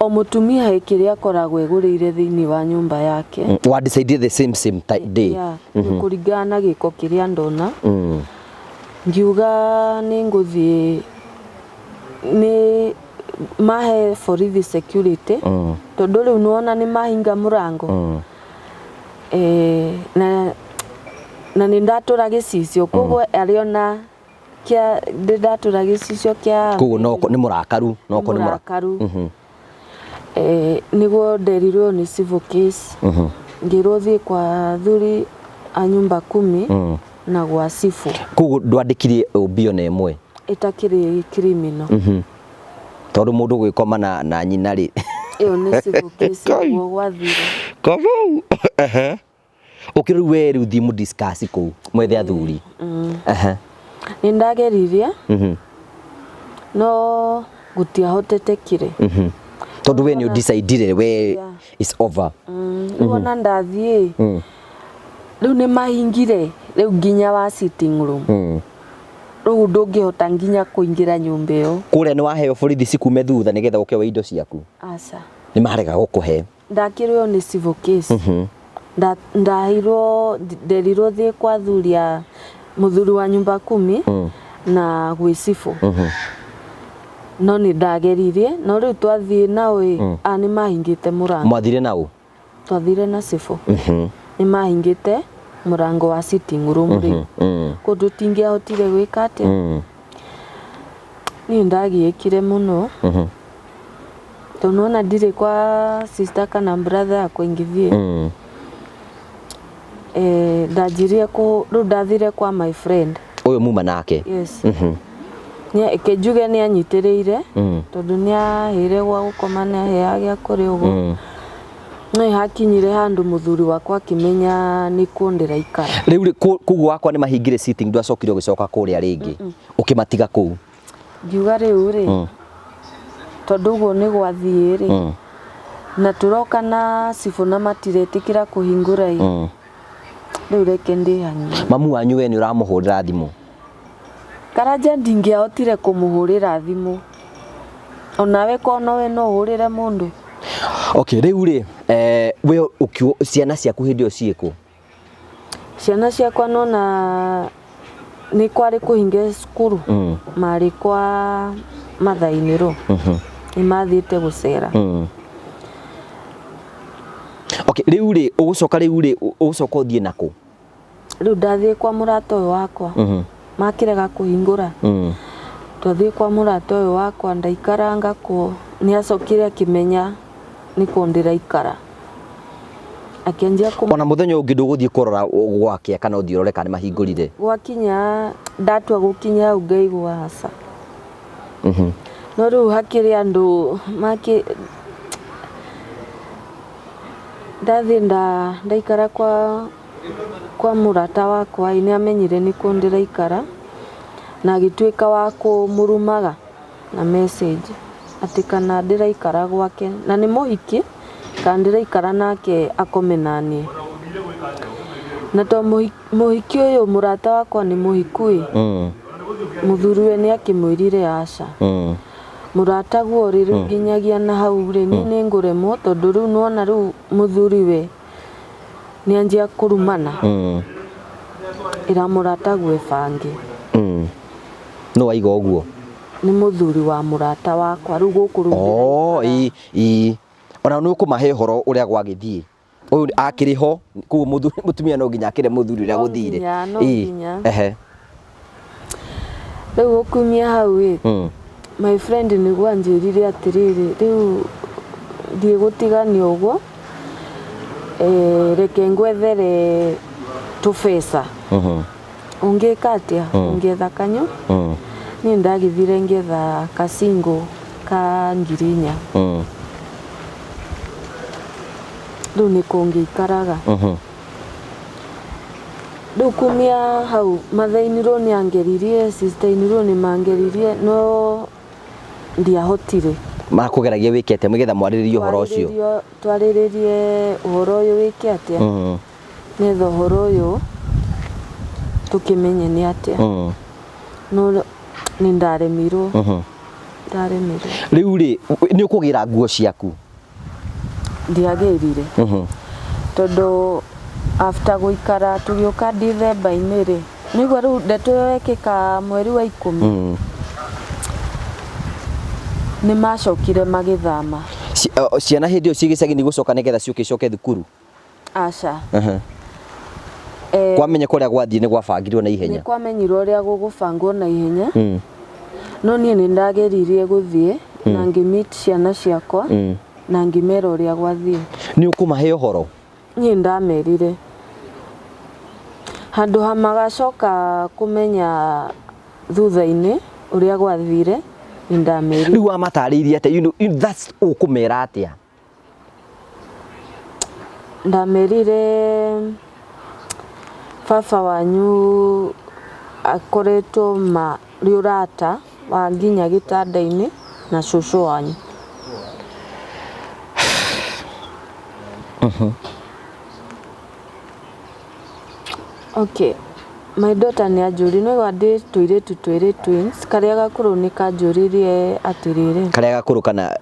B: O mũtumia he kĩrĩa akoragwo egũrĩire thĩinĩ wa nyũmba yake.
A: Wa decide the same same day?
B: Yeah, kũringana na gĩko kĩrĩa ndona. Ngiuga nĩ ngũthiĩ nĩ mahe borithi security tondũ rĩu nĩwona nĩ mahinga mũrango. Na nĩ ndatũra gĩcicio koguo arĩ ona kĩa nĩ ndatũra gĩcicio kĩa
A: Koguo no nĩ mũrakaru no nĩ
B: mũrakaru. Nĩguo nderirwo nĩ civil case. Ngĩrwo thiĩ kwa athuri a nyumba kumi na gwa cibũ.
A: Koguo ndwandĩkire OB ona ĩmwe?
B: Ĩtakĩrĩ criminal.
A: Tondũ mũndũ gwĩkoma na nyina rĩ.
B: Ĩyo nĩ civil case ũguo gwathire.
A: Kamau. Ũkĩrĩ rĩu we rĩu thiĩ mũ discuss kũu mwethe athuri.
B: Nĩ ndageririe no gũtiahotetekire.
A: Tondũ we nĩ ũdecidire we it's over.
B: Rĩu ona ndathiĩ rĩu nĩ mahingire rĩu nginya wa sitting room. Rĩu ndũngĩhota nginya kũingĩra nyũmba ĩyo.
A: Kũrĩa nĩ waheo borithi cikume thutha nĩgetha ũke woe indo ciaku?
B: Aca.
A: Nĩ marega gũkũhe?
B: Ndakĩrwo nĩ civil case. Ndaheirwo, nderirwo thiĩ kwa athuri a mũthuri wa nyumba kumi na gwĩ cibũ. No nĩ ndageririe, no rĩu twathiĩ nao ĩ, a nĩ mahingĩte mũrango.
A: Mwathire na ũ?
B: Twathire na cibũ. Nĩ mahingĩte mũrango wa sitting room rĩu. Kũndũ tingĩahotire gwĩka atĩa. Niĩ ndagiĩkire mũno. Tondũ nĩwona ndirĩ kwa sister kana brother yakwa ingĩthiĩ. Eh, ndanjirie kũ rĩu ndathire kwa my friend.
A: Ũyũ muma nake?
B: Yes. Reke njuge nĩ anyitĩrĩire tondũ nĩ aheire gwa gũkoma, nĩ aheaga gĩa kũrĩa ũguo. No nĩ hakinyire handũ mũthuri wakwa akĩmenya nĩkuo ndĩraikara.
A: Rĩu rĩ, koguo wakwa nĩ mahingire sitting, ndwacokire ũgĩcoka kũrĩa rĩngĩ, ũkĩmatiga kũu?
B: Ngiuga rĩu rĩ, tondũ ũguo nĩ gwathiĩ rĩ, na tũroka na cibũ na matiretĩkĩra kũhingũra ĩ, rĩu reke ndĩhang'ie.
A: Mamu wanyu we nĩ ũramũhũrĩra thimũ?
B: Karanja ndingĩahotire kũmũhũrĩra thimũ. Onawe korwo nowe no ũhũrĩre mũndũ.
A: Okay, rĩu rĩ, we ciana ciaku hĩndĩ ĩyo ciĩkũ?
B: Ciana ciakwa nona nĩ kwarĩ kũhinge cukuru. Marĩ kwa mathainĩ rũ. Nĩ mathiĩte gũcera.
A: Okay, rĩu rĩ, ũgũcoka rĩu rĩ, ũgũcoka ũthiĩ nakũ?
B: Rĩu ndathiĩ kwa mũrata ũyũ wakwa. Makĩrega kũhingũra. Twathiĩ kwa mũrata ũyũ wakwa ndaikaranga kuo. Nĩ acokire akĩmenya nĩkuo ndĩraikara. Akĩanjia kũ
A: Ona mũthenya ũngĩ ndũgũthiĩ kũrora gwake kana ũthiĩ ũrore kana nĩmahingũrire?
B: Gwakinya, ndatua gũkinya hau ngaigua aca. No rĩu hakĩrĩ andũ makĩ ndathiĩ ndaikara kwa mũrata wakwa ĩ, nĩ amenyire nĩkuo ndĩraikara na agĩtuĩka wa kũmũrumaga na message atĩ kana ndĩraikara gwake na nĩ mũhiki, kana ndĩraikara nake akome naniĩ. Na to mũhiki ũyũ mũrata wakwa nĩ mũhiku ĩ, mũthuriwe nĩ akĩmwĩrire aca. Mũrataguo rĩ, rĩu nginyagia na hau rĩ, niĩ nĩ ngũremwo tondũ rĩu nĩwona rĩu mũthuriwe nĩ anjia kũrumana. Ĩra mũrataguo ebange.
A: Nũ waiga ũguo?
B: Nĩ mũthuri wa mũrata wakwa rĩu gũkũ rĩu
A: Oh, ĩ, ĩ. Ona nĩ ũkũmahe ũhoro ũrĩa gwagĩthiĩ. Ũyũ akĩrĩ ho, koguo mũtumia no nginya akĩre mũthuri ũrĩa
B: No
A: gũthire.
B: nginya, no
A: Ĩ,
B: nginya.
A: Ehe.
B: Rĩu gũkumia hau ĩ, my friend nĩguo anjĩrire atĩrĩrĩ, rĩu ndiĩ gũtigania ũguo, reke ngwethere tũbeca. Ũngĩka atĩa? Ũngĩetha kanyũ? Niĩ ndagĩthire ngĩetha kacingo ka 4,000. Rĩu nĩkuo ngĩikaraga. Rĩu kumia hau mathainirwo nĩ angeririe, sister-inirwo nĩ mangeririe no ndiahotire.
A: Makũgeragia wĩke atĩa nĩgetha mwarĩrĩrie ũhoro ũcio?
B: Twarĩrĩrie ũhoro ũyũ wĩke atĩa? Nĩgetha ũhoro ũyũ tũkĩmenye nĩ atĩa. No nĩ ndaremirwo. Ndaremirwo.
A: Rĩu rĩ, nĩ ũkũgĩra nguo ciaku?
B: Ndiagĩrire. Tondũ after gũikara tũgĩũka December-inĩ rĩ, nĩguo rĩu ndeto ĩyo yekĩka mweri wa 10. Nĩ macokire magĩthama.
A: Ciana hĩndĩ ĩyo ciĩ gĩcagi nĩ igũcoka nĩgetha ciũke icoke thukuru?
B: Aca.
A: Kwamenyeka ũrĩa gwathiĩ nĩ gwabangirwo na ihenya?
B: Nĩ kwamenyirwo ũrĩa gũgũbangwo na ihenya. No niĩ nĩ ndageririe gũthiĩ na ngĩ meet ciana ciakwa na ngĩmera ũrĩa gwathiĩ.
A: Nĩ ũkũmahe ũhoro?
B: Niĩ ndamerire. Handũ ha magacoka kũmenya thutha-inĩ ũrĩa gwathire, nĩ ndamerire.
A: Rĩu wamatarĩirie atĩa? You know, that's ũkũmera atĩa?
B: Ndamerire baba wanyu akoretwo marĩ ũrata wa nginya gĩtanda-inĩ na cũcũ wanyu. Okay, my daughter nĩ anjũririe, nĩ waigua ndĩ tũirĩtu twĩrĩ twins, karĩa gakũrũ nĩ kanjũririe atĩrĩrĩ.
A: Karĩa gakũrũ kana?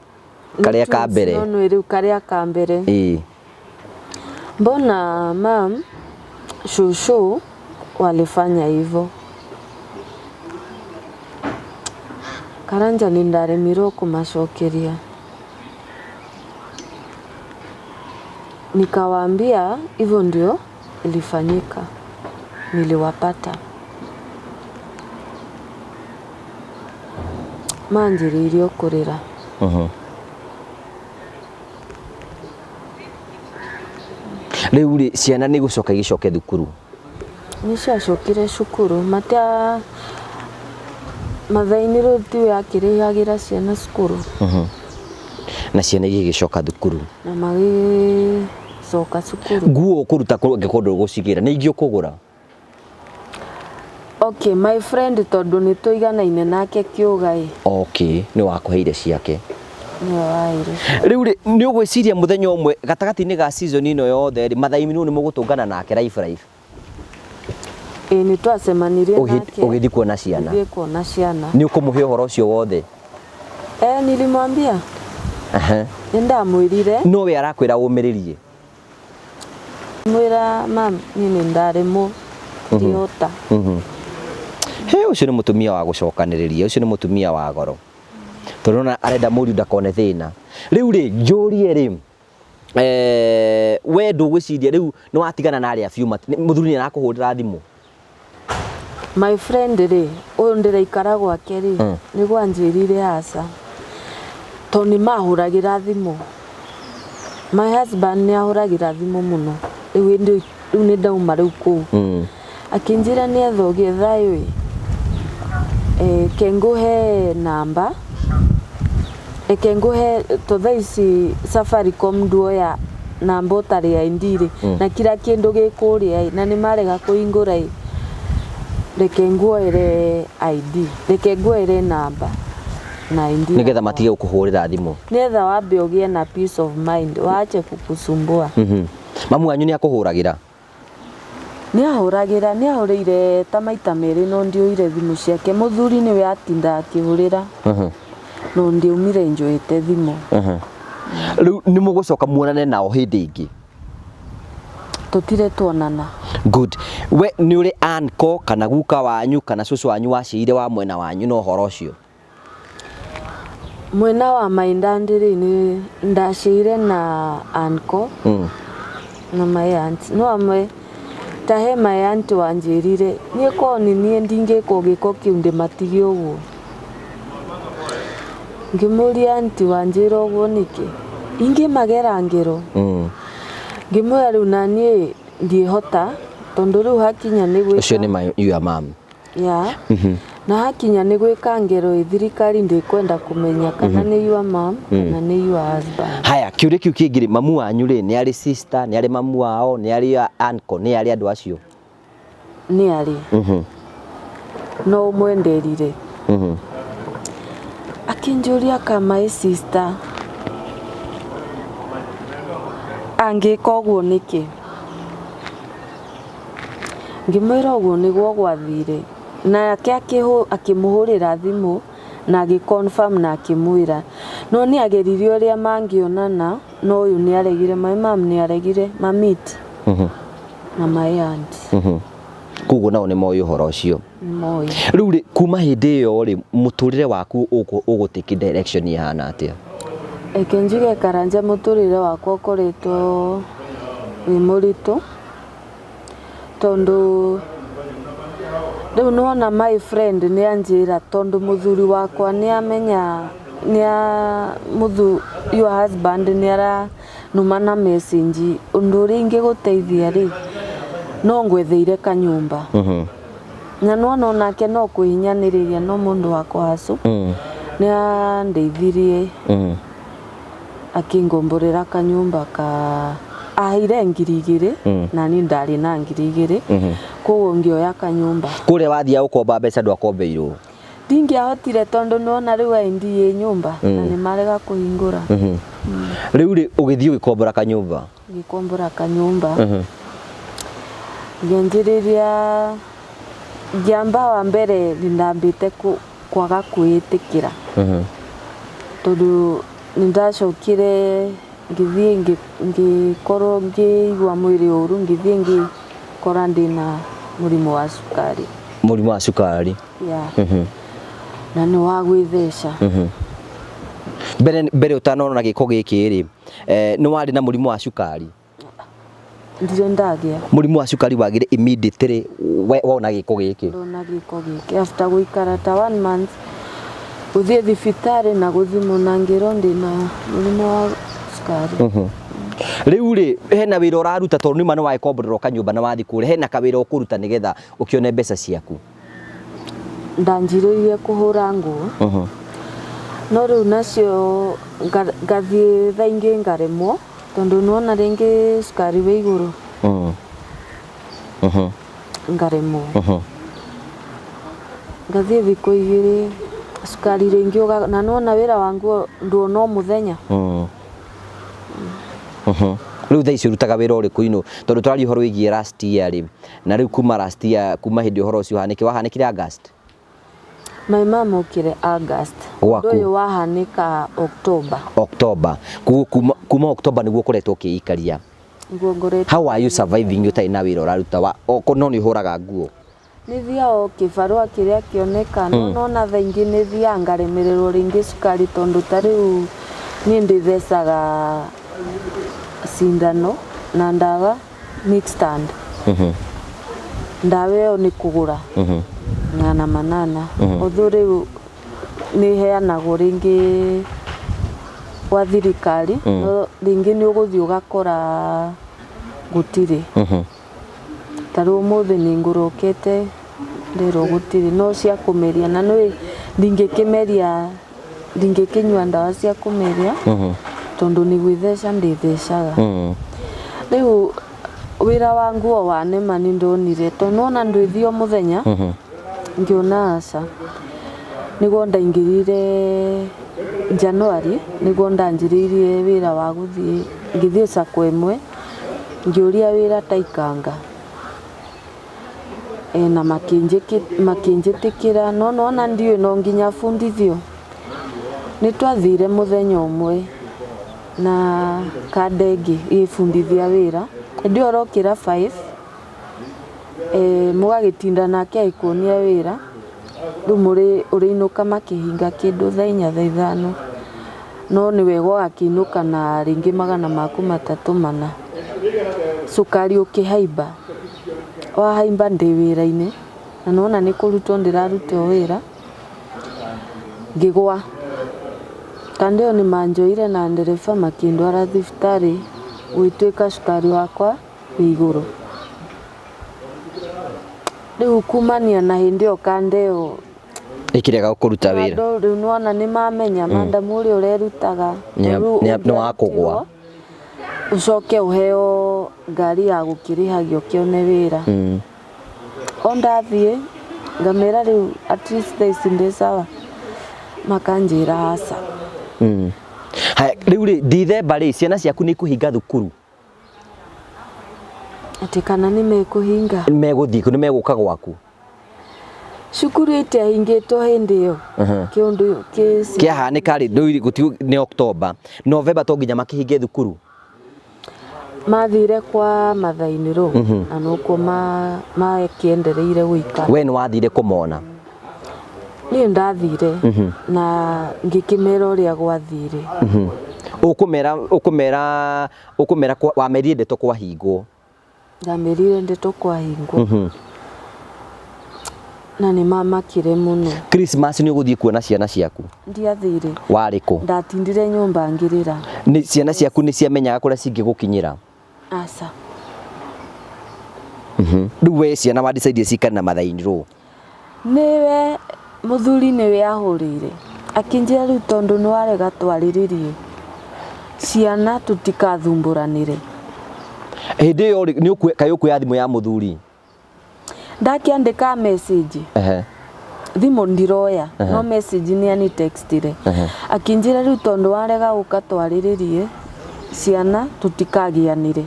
A: Karĩa ka mbere.
B: No nĩ rĩu karĩa ka mbere.
A: Ĩĩ.
B: Mbona mam shushu walifanya hivyo? Karanja nĩ ndaremirwo kũmacokeria. Nikawaambia hivyo ndio ilifanyika, niliwapata. Manjĩrĩirie kũrĩra.
A: Rĩu rĩ, ciana nĩ gũcoka igĩcoke thukuru?
B: Nĩ ciacokire cukuru, matia mathaa-inĩ rĩu tiwe akĩrĩhagĩra ciana cukuru.
A: Na ciana igĩgĩcoka thukuru.
B: Na magĩcoka cukuru.
A: Nguo ũkũruta kũ angĩkorwo ndũgũcigĩra? Nĩ ingĩ ũkũgũra?
B: Okay, my friend tondũ nĩ tũiganaine nake kĩũga ĩ.
A: Okay, nĩ wakũheire ciake.
B: Nĩwe waheire.
A: Rĩu rĩ, nĩ ũgwĩciria mũthenya ũmwe gatagatĩ-inĩ ga season ĩno yothe rĩ, Mathaimi-inĩ nĩ mũgũtũngana nake live live?
B: Ĩĩ nĩ twacemanirie nake.
A: Ũgĩthiĩ kuona ciana.
B: Gũthiĩ kuona ciana.
A: Nĩ ũkũmũhe ũhoro ũcio wothe?
B: Eh, nilimwambia. Nĩ ndamwĩrire.
A: No we arakwĩra ũmĩrĩrie?
B: Mwĩra mam, niĩ nĩ ndaremwo, ndihota.
A: He ũcio nĩ mũtumia wa gũcokanĩrĩria, ũcio nĩ mũtumia wa goro. Tondũ ona arenda mũriũ ndakone thĩna. Rĩu rĩ, njũrie rĩ, we ndũgwĩciria rĩu nĩ watigana na arĩa biũ, mũthuri nĩ arakũhũrĩra thimũ?
B: My friend rĩ, ũyũ ndĩraikara gwake rĩ, nĩguo anjĩrire aca. Tondũ nĩ mahũragĩra thimũ. My husband nĩ ahũragĩra thimũ mũno. Rĩu hĩndĩ rĩu nĩ ndauma rĩu kũu. Akĩnjĩra nĩ etha ũgĩe thayũ ĩ. Reke ngũhe namba, reke ngũhe to thaa ici Safaricom nduoya namba ũtarĩ ID rĩ, na kila kĩndũ gĩ kũrĩa ĩ, na nĩ marega kũhingũra ĩ, reke nguoere ID, reke nguoere namba na ID.
A: Nĩgetha matige gũkũhũrĩra thimũ.
B: Nĩgetha wambe ũgĩe na peace of mind, waache kukusumbua.
A: Mamu wanyu nĩ akũhũragĩra?
B: Nĩ ahũragĩra, nĩ ahũrĩire ta maita merĩ no ndioire thimũ ciake. Mũthuri nĩwe atindaga akĩhũrĩra, no ndiaumire njoete thimũ.
A: Rĩu nĩ mũgũcoka muonane nao hĩndĩ ĩngĩ?
B: Tũtirĩ tuonana.
A: Good. We nĩ ũrĩ uncle kana guka wanyu kana cũcũ wanyu waciire wa mwena wanyu na ũhoro ũcio?
B: Mwena wa my dad rĩ, nĩ ndaciire na uncle na my aunt. No amwe ta he my aunt wanjĩrire niĩ korwo nĩ niĩ ndingĩkwo gĩko kĩu ndĩmatige ũguo. Ngĩmũria aunty wanjĩra ũguo nĩkĩ? Ingĩmagera ngero. Ngĩmwĩra rĩu naniĩ ndiĩhota tondũ rĩu hakinya nĩ gwĩka.
A: Ũcio nĩ my your mom.
B: Yeah. Na hakinya nĩ gwĩka ngero ĩ thirikari ndĩkwenda kũmenya kana nĩ your mom kana nĩ your husband.
A: Haya, kĩũria kĩu kĩngĩ rĩ, mamu wanyu rĩ, nĩ arĩ sister, nĩ arĩ mamu wao, nĩ arĩ uncle, nĩ arĩ andũ acio?
B: Nĩ arĩ. No ũmwe nderire. Akĩnjũria ka my sister angĩka ũguo nĩkĩ? Ngĩmwĩra ũguo nĩguo gwathire. Nake akĩmũhũrĩra thimũ na agĩ confirm na akĩmwĩra. No nĩ ageririe ũrĩa mangĩonana no ũyũ nĩ aregire, my mom nĩ aregire ma meet na my aunt.
A: Koguo nao nĩ moĩ ũhoro ũcio.
B: Nĩ moĩ.
A: Rĩu rĩ, kuma hĩndĩ ĩyo rĩ, mũtũrĩre waku ũgũ take direction ĩhana atĩa?
B: Reke njuge Karanja mũtũrĩre wakwa ũkoretwo wĩ mũritũ tondũ rĩu nĩwona my friend nĩ anjĩra tondũ mũthuri wakwa nĩ amenya your husband nĩ aranuma na message ũndũ ũrĩa ingĩgũteithia rĩ, no ngwetheire kanyũmba. Na nĩwona onake no kwĩhinyanĩrĩria no mũndũ wa kũhacũ nĩ andeithirie akĩngomborera kanyũmba ka aheire 2,000 na niĩ ndarĩ na 2,000 koguo ngĩoya kanyũmba.
A: Kũrĩa wathiaga gũkomba mbeca ndwakombeirwo?
B: Ndingĩahotire tondũ nĩwona rĩu ID ĩ nyũmba na nĩ marega kũhingũra.
A: Rĩu rĩ, ũgĩthiĩ ũgĩkombora kanyũmba?
B: Ngĩkombora kanyũmba. Ngĩanjĩrĩria ngĩamba wa mbere nĩ ndambĩte kwaga kwĩĩtĩkĩra tondũ Nĩ ndacokire ngĩthiĩ ngĩkorwo ngĩigua mwĩrĩ ũru, ngĩthiĩ ngĩkora ndĩna mũrimũ wa cukari.
A: Mũrimũ wa cukari.
B: Yeah. Na nĩ wa gwĩtheca.
A: Mbere mbere ũtanona gĩko gĩkĩ rĩ, nĩ warĩ na mũrimũ wa cukari?
B: Ndirĩ ndagĩa.
A: Mũrimũ wa cukari wagire immediately wona gĩko gĩkĩ?
B: Ndona gĩko gĩkĩ after gũikara ta one month, gũthiĩ thibitarĩ na gũthimwo na ngĩrwo ndĩna mũrimũ wa cukari.
A: Rĩu rĩ, hena wĩra ũraruta tondũ nĩma nĩ wagĩkomborerwo kanyũmba na wathiĩ kũrĩa, hena kawĩra ũkũruta nĩgetha ũkĩone mbeca ciaku?
B: Ndanjirĩirie kũhũra nguo, no rĩu nacio ngathiĩ thaa ingĩ ngaremwo. Tondũ nĩwona rĩngĩ cukari wĩ igũrũ ngaremwo. Ngathiĩ thikũ igĩrĩ cukari rĩngĩ na nĩwona wĩra wa nguo nduona o mũthenya.
A: Rĩu thaa ici ũrutaga wĩra ũrĩkũ inũ? Tondũ tũraria ũhoro wĩgiĩ last year rĩ, na rĩu kuma last year kuma hĩndĩ ũhoro ũcio ũhanĩke, wahanĩkire August?
B: My mom okire August.
A: Gwaku?
B: Ũndũ ũyũ wahanĩka October.
A: October. Koguo kuma, kuma October nĩguo ũkoretwo ũkĩikaria.
B: Nĩguo ngoretwo.
A: How are you surviving ũtarĩ na wĩra ũraruta wa no nĩ ũhũraga nguo?
B: Nĩ thiaga o kĩbarũa kĩrĩa kĩoneka no nona thaa ingĩ nĩ thiaga ngaremererwo rĩngĩ cukari tondũ ta rĩu niĩ ndĩthecaga cindano na ndawa Mixtand. Ndawa ĩyo nĩ kũgũra 800. Although rĩu nĩ ĩheanagwo rĩngĩ gwa thirikari, no rĩngĩ nĩ ũgũthiĩ ũgakora gũtirĩ. Ta rĩu ũmũthĩ nĩ ngũrokete nderwo gũtirĩ, no cia kũmeria na nĩũĩ ndingĩkĩmeria ndingĩkĩnyua ndawa cia kũmeria tondũ nĩ gwĩtheca ndĩthecaga. Rĩu wĩra wa nguo wanema nĩ ndonire tondũ nĩwona ndwĩthiĩ o mũthenya ngĩona aca. Nĩguo ndaingĩrire January nĩguo ndanjĩrĩirie wĩra wa gũthiĩ ngĩthiĩ sacco ĩmwe ngĩũria wĩra ta ikanga. Na makĩnjĩtĩkĩra no nĩwona ndiũĩ no nginya bundithio. Nĩ twathire mũthenya ũmwe na kanda ĩngĩ ĩgĩbundithia wĩra, hĩndĩ ĩyo ũrokĩra 5 mũgagĩtinda nake agĩkuonia wĩra, rĩu ũrĩinũka makĩhinga kĩndũ thaa inya thaa ithano, no nĩ wega ũgakĩinũka na rĩngĩ magana maku matatũ mana. Cukari ũkĩhaimba. Wahaimba ndĩ wĩra-inĩ, na nĩwona nĩ kũrutwo ndĩraruta wĩra, ngĩgwa. Kando ĩyo nĩ manjoire na ndereba makĩndwara thibitarĩ gũgĩtuĩka cukari wakwa wĩ igũrũ. Rĩu kumania na hĩndĩ ĩyo kanda ĩyo
A: ĩkĩrega kũruta wĩra.
B: Andũ rĩu nĩwona nĩ mamenya madam ũrĩa ũrerutaga.
A: Nĩ wa kũgwa.
B: Ũcoke ũheo ngari ya gũkĩrĩhagio ũkĩone wĩra. O ndathiĩ ngamera rĩu at least thaa ici ndĩ sawa, makanjĩra aca.
A: Haya, rĩu rĩ Dithemba rĩ ciana ciaku nĩ ikũhinga thukuru?
B: Atĩ kana nĩ mekũhinga?
A: Megũthiĩ kũ? Nĩ megũka gwaku?
B: Cukuru itiahingĩtwo hĩndĩ ĩyo. Kĩũndũ kĩ
A: Kĩahanĩka rĩ, nĩ October, November to nginya makĩhinge thukuru?
B: Mathire kwa Mathai-inĩ rũ na nokuo makĩendereire gũikara.
A: We nĩ wathire kũmona?
B: Niĩ ndathire na ngĩkĩmera ũrĩa gwathire.
A: Ũkũmera ũkũmera ũkũmera wamerire ndeto kwahingwo?
B: Ndamerire ndeto kwahingwo. Na nĩ mamakire mũno.
A: Christmas nĩ ũgũthiĩ kuona ciana ciaku?
B: Ndiathire.
A: Warĩ kũ?
B: Ndatindire nyũmba ngĩrĩra.
A: Nĩ ciana ciaku nĩ ciamenyaga kũrĩa cingĩgũkinyĩra?
B: Aca.
A: Rĩu we ciana wa decide cikare na Mathai-inĩ rũ?
B: Nĩwe mũthuri nĩwe ahũrĩire akĩnjĩra rĩu tondũ nĩ warega twarĩrĩrie ciana tũtikathumbũranĩre.
A: Hĩndĩ ĩyo rĩ, nĩ kaĩ ũkuoya thimũ ya mũthuri?
B: Ndakĩandĩka message. Thimũ ndiroya no message nĩ ani textire akĩnjĩra rĩu tondũ warega gũka twarĩrĩrie ciana tũtikagĩanĩre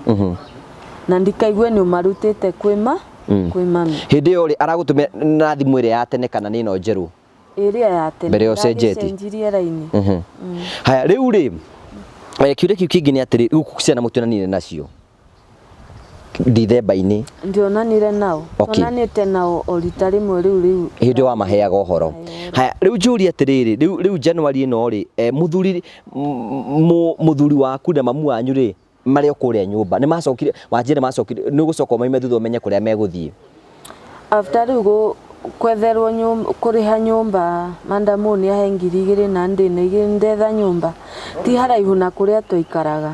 B: na ndikaigue nĩ ũmarutĩte kwĩ ma kwĩ mami.
A: Hĩndĩ ĩyo rĩ, aragũtũmĩra na thimũ ĩrĩa ya tene kana nĩ ĩno njerũ?
B: Ĩrĩa ya tene.
A: Mbere ya ũcenjetie.
B: Ndagĩcenjirie raini.
A: Haya rĩu rĩ, kĩũria kĩu kĩngĩ nĩ atĩrĩ, rĩu ciana mũtionanire nacio Ndithemba-inĩ?
B: Ndionanire nao.
A: Okay.
B: Onanĩte nao o rita rĩmwe rĩu rĩu.
A: Hĩndĩ wamaheaga ũhoro. Haya rĩu njũrie atĩrĩrĩ, rĩu rĩu January ĩno rĩ, mũthuri mũthuri waku na mamu wanyu rĩ, marĩ o kũrĩa nyũmba nĩ macokire, wanjĩra nĩ macokire, nĩ ũgũcoka ũmaime thutha ũmenye kũrĩa megũthiĩ?
B: After rĩu kwetherwo nyũmba, kũrĩha nyũmba, mandamu nĩ ahe 2000 na ndĩna igĩrĩ ndetha nyũmba ti haraihu na kũrĩa twaikaraga.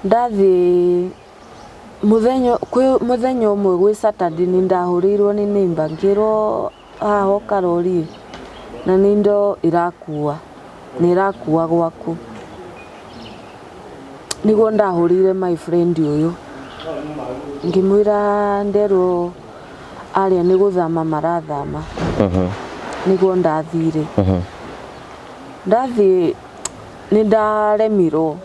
B: Ndathiĩ mũthenya kwĩ mũthenya ũmwe gwĩ Saturday nĩ ndahũrĩirwo nĩ neighbor ngĩrwo haha hoka rori na nĩ indo irakua nĩ irakua gwaku. Nĩguo ndahũrĩire my friend ũyũ ngĩmwĩra nderwo arĩa nĩ gũthama marathama. Nĩguo ndathire. Ndathiĩ nĩ ndaremirwo,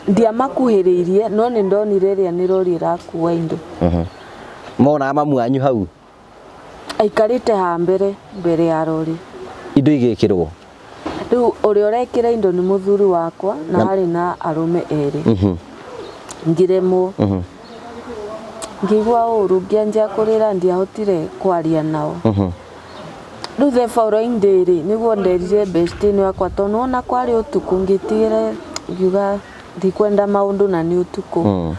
B: ndiamakuhĩrĩirie no nĩ ndonire ĩrĩa nĩ rori ĩrakua indo.
A: Monaga mamu wanyu hau?
B: Aikarĩte haha mbere, mbere ya rori.
A: Indo igĩkĩrwo?
B: Rĩu ũrĩa ũrekĩra indo nĩ mũthuri wakwa na harĩ na arũme erĩ. Ngĩremwo. Ngĩigua ũru ngĩanjia kũrĩra ndiahotire kwaria nao. Rĩu the following day rĩ, nĩguo nderire bestie ĩno yakwa tondũ nĩwona kwarĩ ũtukũ ngĩtigĩra ngiuga ndikwenda maũndũ na nĩ ũtukũ.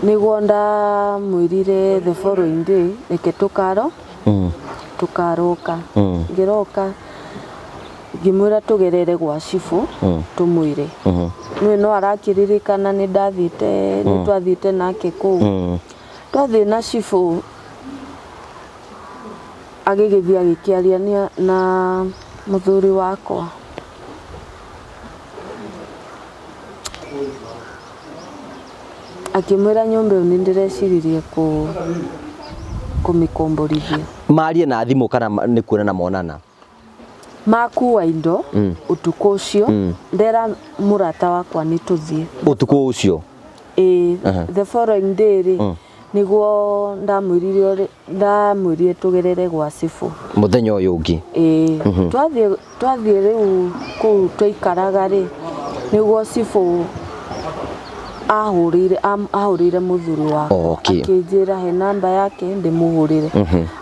B: Nĩguo ndamwĩrire the following day reke tũkaro tũkaroka. Ngĩroka ngĩmwĩra tũgerere gwa cibũ tũmwĩre. Nĩwe no arakĩririkana nĩ ndathiĩte nĩ twathiĩte nake kũu. Twathiĩ na cibũ agĩgĩthiĩ agĩkĩaria na mũthuri wakwa. Akĩmwĩra nyũmba ĩyo nĩ ndĩreciririe kũmĩkomborithia.
A: Marie na thimũ kana nĩ kuonana monana?
B: Makua indo ũtukũ ũcio ndera mũrata wakwa nĩ tũthiĩ.
A: Ũtukũ ũcio?
B: Ĩĩ, the following day rĩ, nĩguo ndamwĩrire ndamwĩrire tũgerere gwa cibũ.
A: Mũthenya ũyũ ũngĩ?
B: Ĩĩ, twathiĩ twathiĩ rĩu kũu twaikaraga rĩ, nĩguo cibũ ahũrĩire ahũrĩire mũthuri wakwa. Akĩnjĩra he namba yake ndĩmũhũrĩre.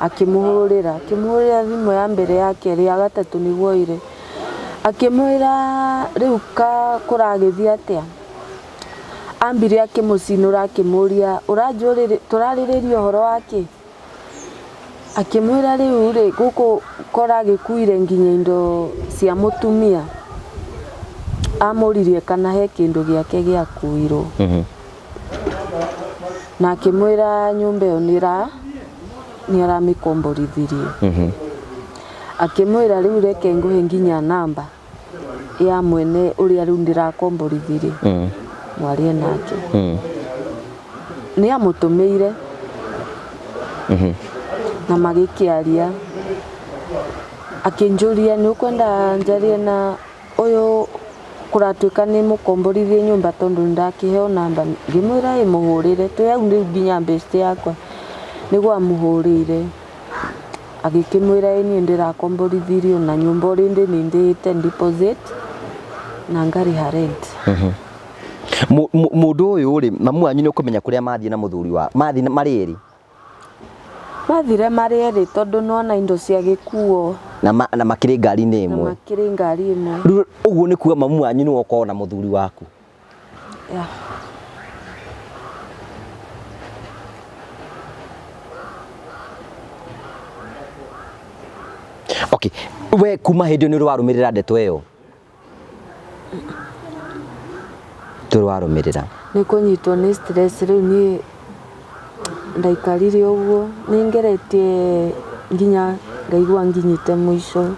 B: Akĩmũhũrĩra, akĩmũhũrĩra thimũ ya mbere ya kerĩ ya gatatũ nĩguo oire. Akĩmwĩra rĩu ka kũragĩthiĩ atĩa? Ambire akĩmũcinũra akĩmũria ũranjũrĩria tũrarĩrĩria ũhoro wa kĩ? Akĩmwĩra rĩu rĩ gũkũ koragĩkuire nginya indo cia mũtumia. Amũririe kana he kĩndũ gĩake gĩakuirwo. Na akĩmwĩra nyũmba ĩyo nĩ nĩ aramĩkomborithirie. Akĩmwĩra rĩu reke ngũhe nginya namba ya mwene ũrĩa rĩu ndĩrakomborithirie mwarie nake. Nĩ amũtũmĩire na magĩkĩaria. Akĩnjũria nĩ ũkwenda njarie na ũyũ kũratuĩka nĩ mũkomborithie nyũmba tondũ nĩ ndakĩheo namba. Ngĩmwĩra ĩ mũhũrĩre twĩ hau rĩu nginya best yakwa nĩguo amũhũrĩire. Agĩkĩmwĩra ĩ niĩ ndĩrakomborithirio na nyũmba already nĩ ndĩhĩte deposit na ngarĩha rent.
A: Mũndũ ũyũ rĩ, mamu wanyu nĩ ũkũmenya kũrĩa mathiĩ na mũthuri wa mathiĩ marĩ erĩ?
B: Mathire marĩ erĩ tondũ nĩwona indo ciagĩkuo.
A: Na makĩrĩ ngari-inĩ ĩmwe?
B: Na makĩrĩ ngari ĩmwe.
A: Rĩu ũguo nĩ kuga mamu wanyu nĩwe ũkoragwo na mũthuri waku?
B: Yeah.
A: Okay, we kuma hĩndĩ ĩyo nĩ ũrĩ warũmĩrĩra ndeto ĩyo? Ndũrĩ warũmĩrĩra?
B: Nĩ kũnyitwo nĩ stress rĩu niĩ ndaikarire ũguo nĩ ngeretie nginya ngaigua nginyĩte mũico.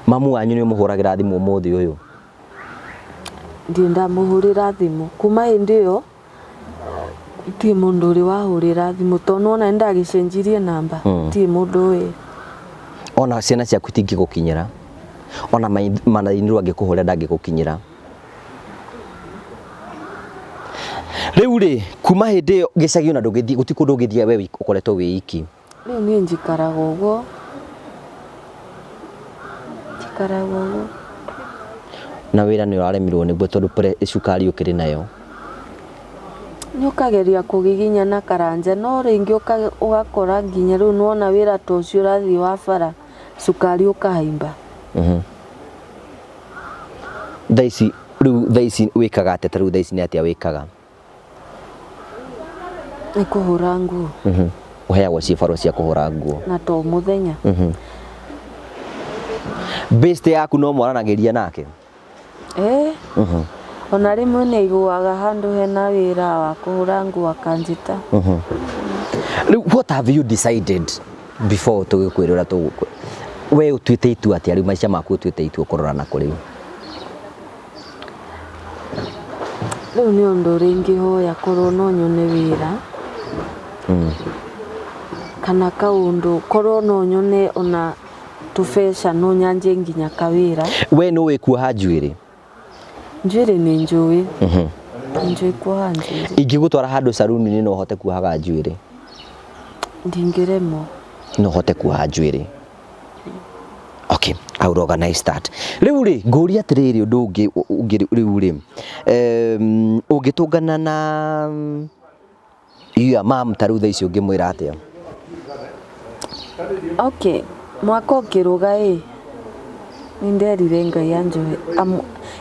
A: Mamu wanyu nĩ ũmũhũragĩra thimũ ũmũthĩ ũyũ?
B: Ndirĩ ndamũhũrĩra thimũ kuma hĩndĩ ĩyo gũtirĩ mũndũ ũrĩ wahũrĩra thimũ tondũ nĩwona nĩndagĩcenjirie namba gũtirĩ mũndũ ũĩ.
A: Ona ciana ciaku itingĩgũkinyĩra, ona manainirwo angĩkũhũrĩra ndangĩgũkinyĩra. Rĩu rĩ, kuma hĩndĩ ĩyo gĩcagi ona ndũngĩthiĩ, gũtirĩ kũndũ ũngĩthiĩ we ũkoretwo wĩ iki.
B: Rĩu niĩ njikaraga ũguo, njikaraga ũguo.
A: Na wĩra nĩ ũraremirwo nĩguo tondũ cukari ũkĩrĩ nayo.
B: Nĩ ũkageria kũgiginya na karanja no rĩngĩ ũgakora nginya rĩu nĩwona wĩra ta ũcio ũrathiĩ wa bara cukari ũkahaimba.
A: Thaa ici rĩu thaa ici wĩkaga atĩa ta rĩu thaa ici nĩ atĩa wĩkaga?
B: Nĩ kũhũra nguo.
A: Ũheagwo cibarũa cia kũhũra nguo.
B: Na to mũthenya.
A: Best yaku no mwaranagĩria nake?
B: Ĩĩ. Ona rĩmwe nĩ aiguaga handũ hena wĩra wa kũhũra nguo akanjĩta.
A: Rĩu what have you decided before tũgĩkwĩra ũrĩa tũgũkwĩra? We ũtuĩte itua atĩa rĩu maica maku ũtuĩte itua ũkũrora nakũ rĩu?
B: Rĩu nĩ ũndũ ũrĩa ingĩhoya korwo no nyone wĩra kana kaũndũ korwo no nyone ona tũbeca no nyanjie nginya kawĩra.
A: We nĩ ũĩ kuoha njuĩrĩ?
B: Njuĩrĩ nĩ njũĩ. Nĩ njũĩ kuoha njuĩrĩ.
A: Ingĩgũtwara handũ saruni-inĩ no ũhote kuohaga njuĩrĩ?
B: Ndingĩremwo.
A: No ũhote kuoha njuĩrĩ. Okay, I will organize that. Rĩu rĩ, ngũria atĩrĩrĩ ũndũ ũngĩ ũngĩ rĩu rĩ, ũngĩtũngana na your mom ta rĩu thaa ici ũngĩmwĩra atĩa?
B: Okay, mwaka ũkĩrũga ĩ, nĩ nderire Ngai anjohe,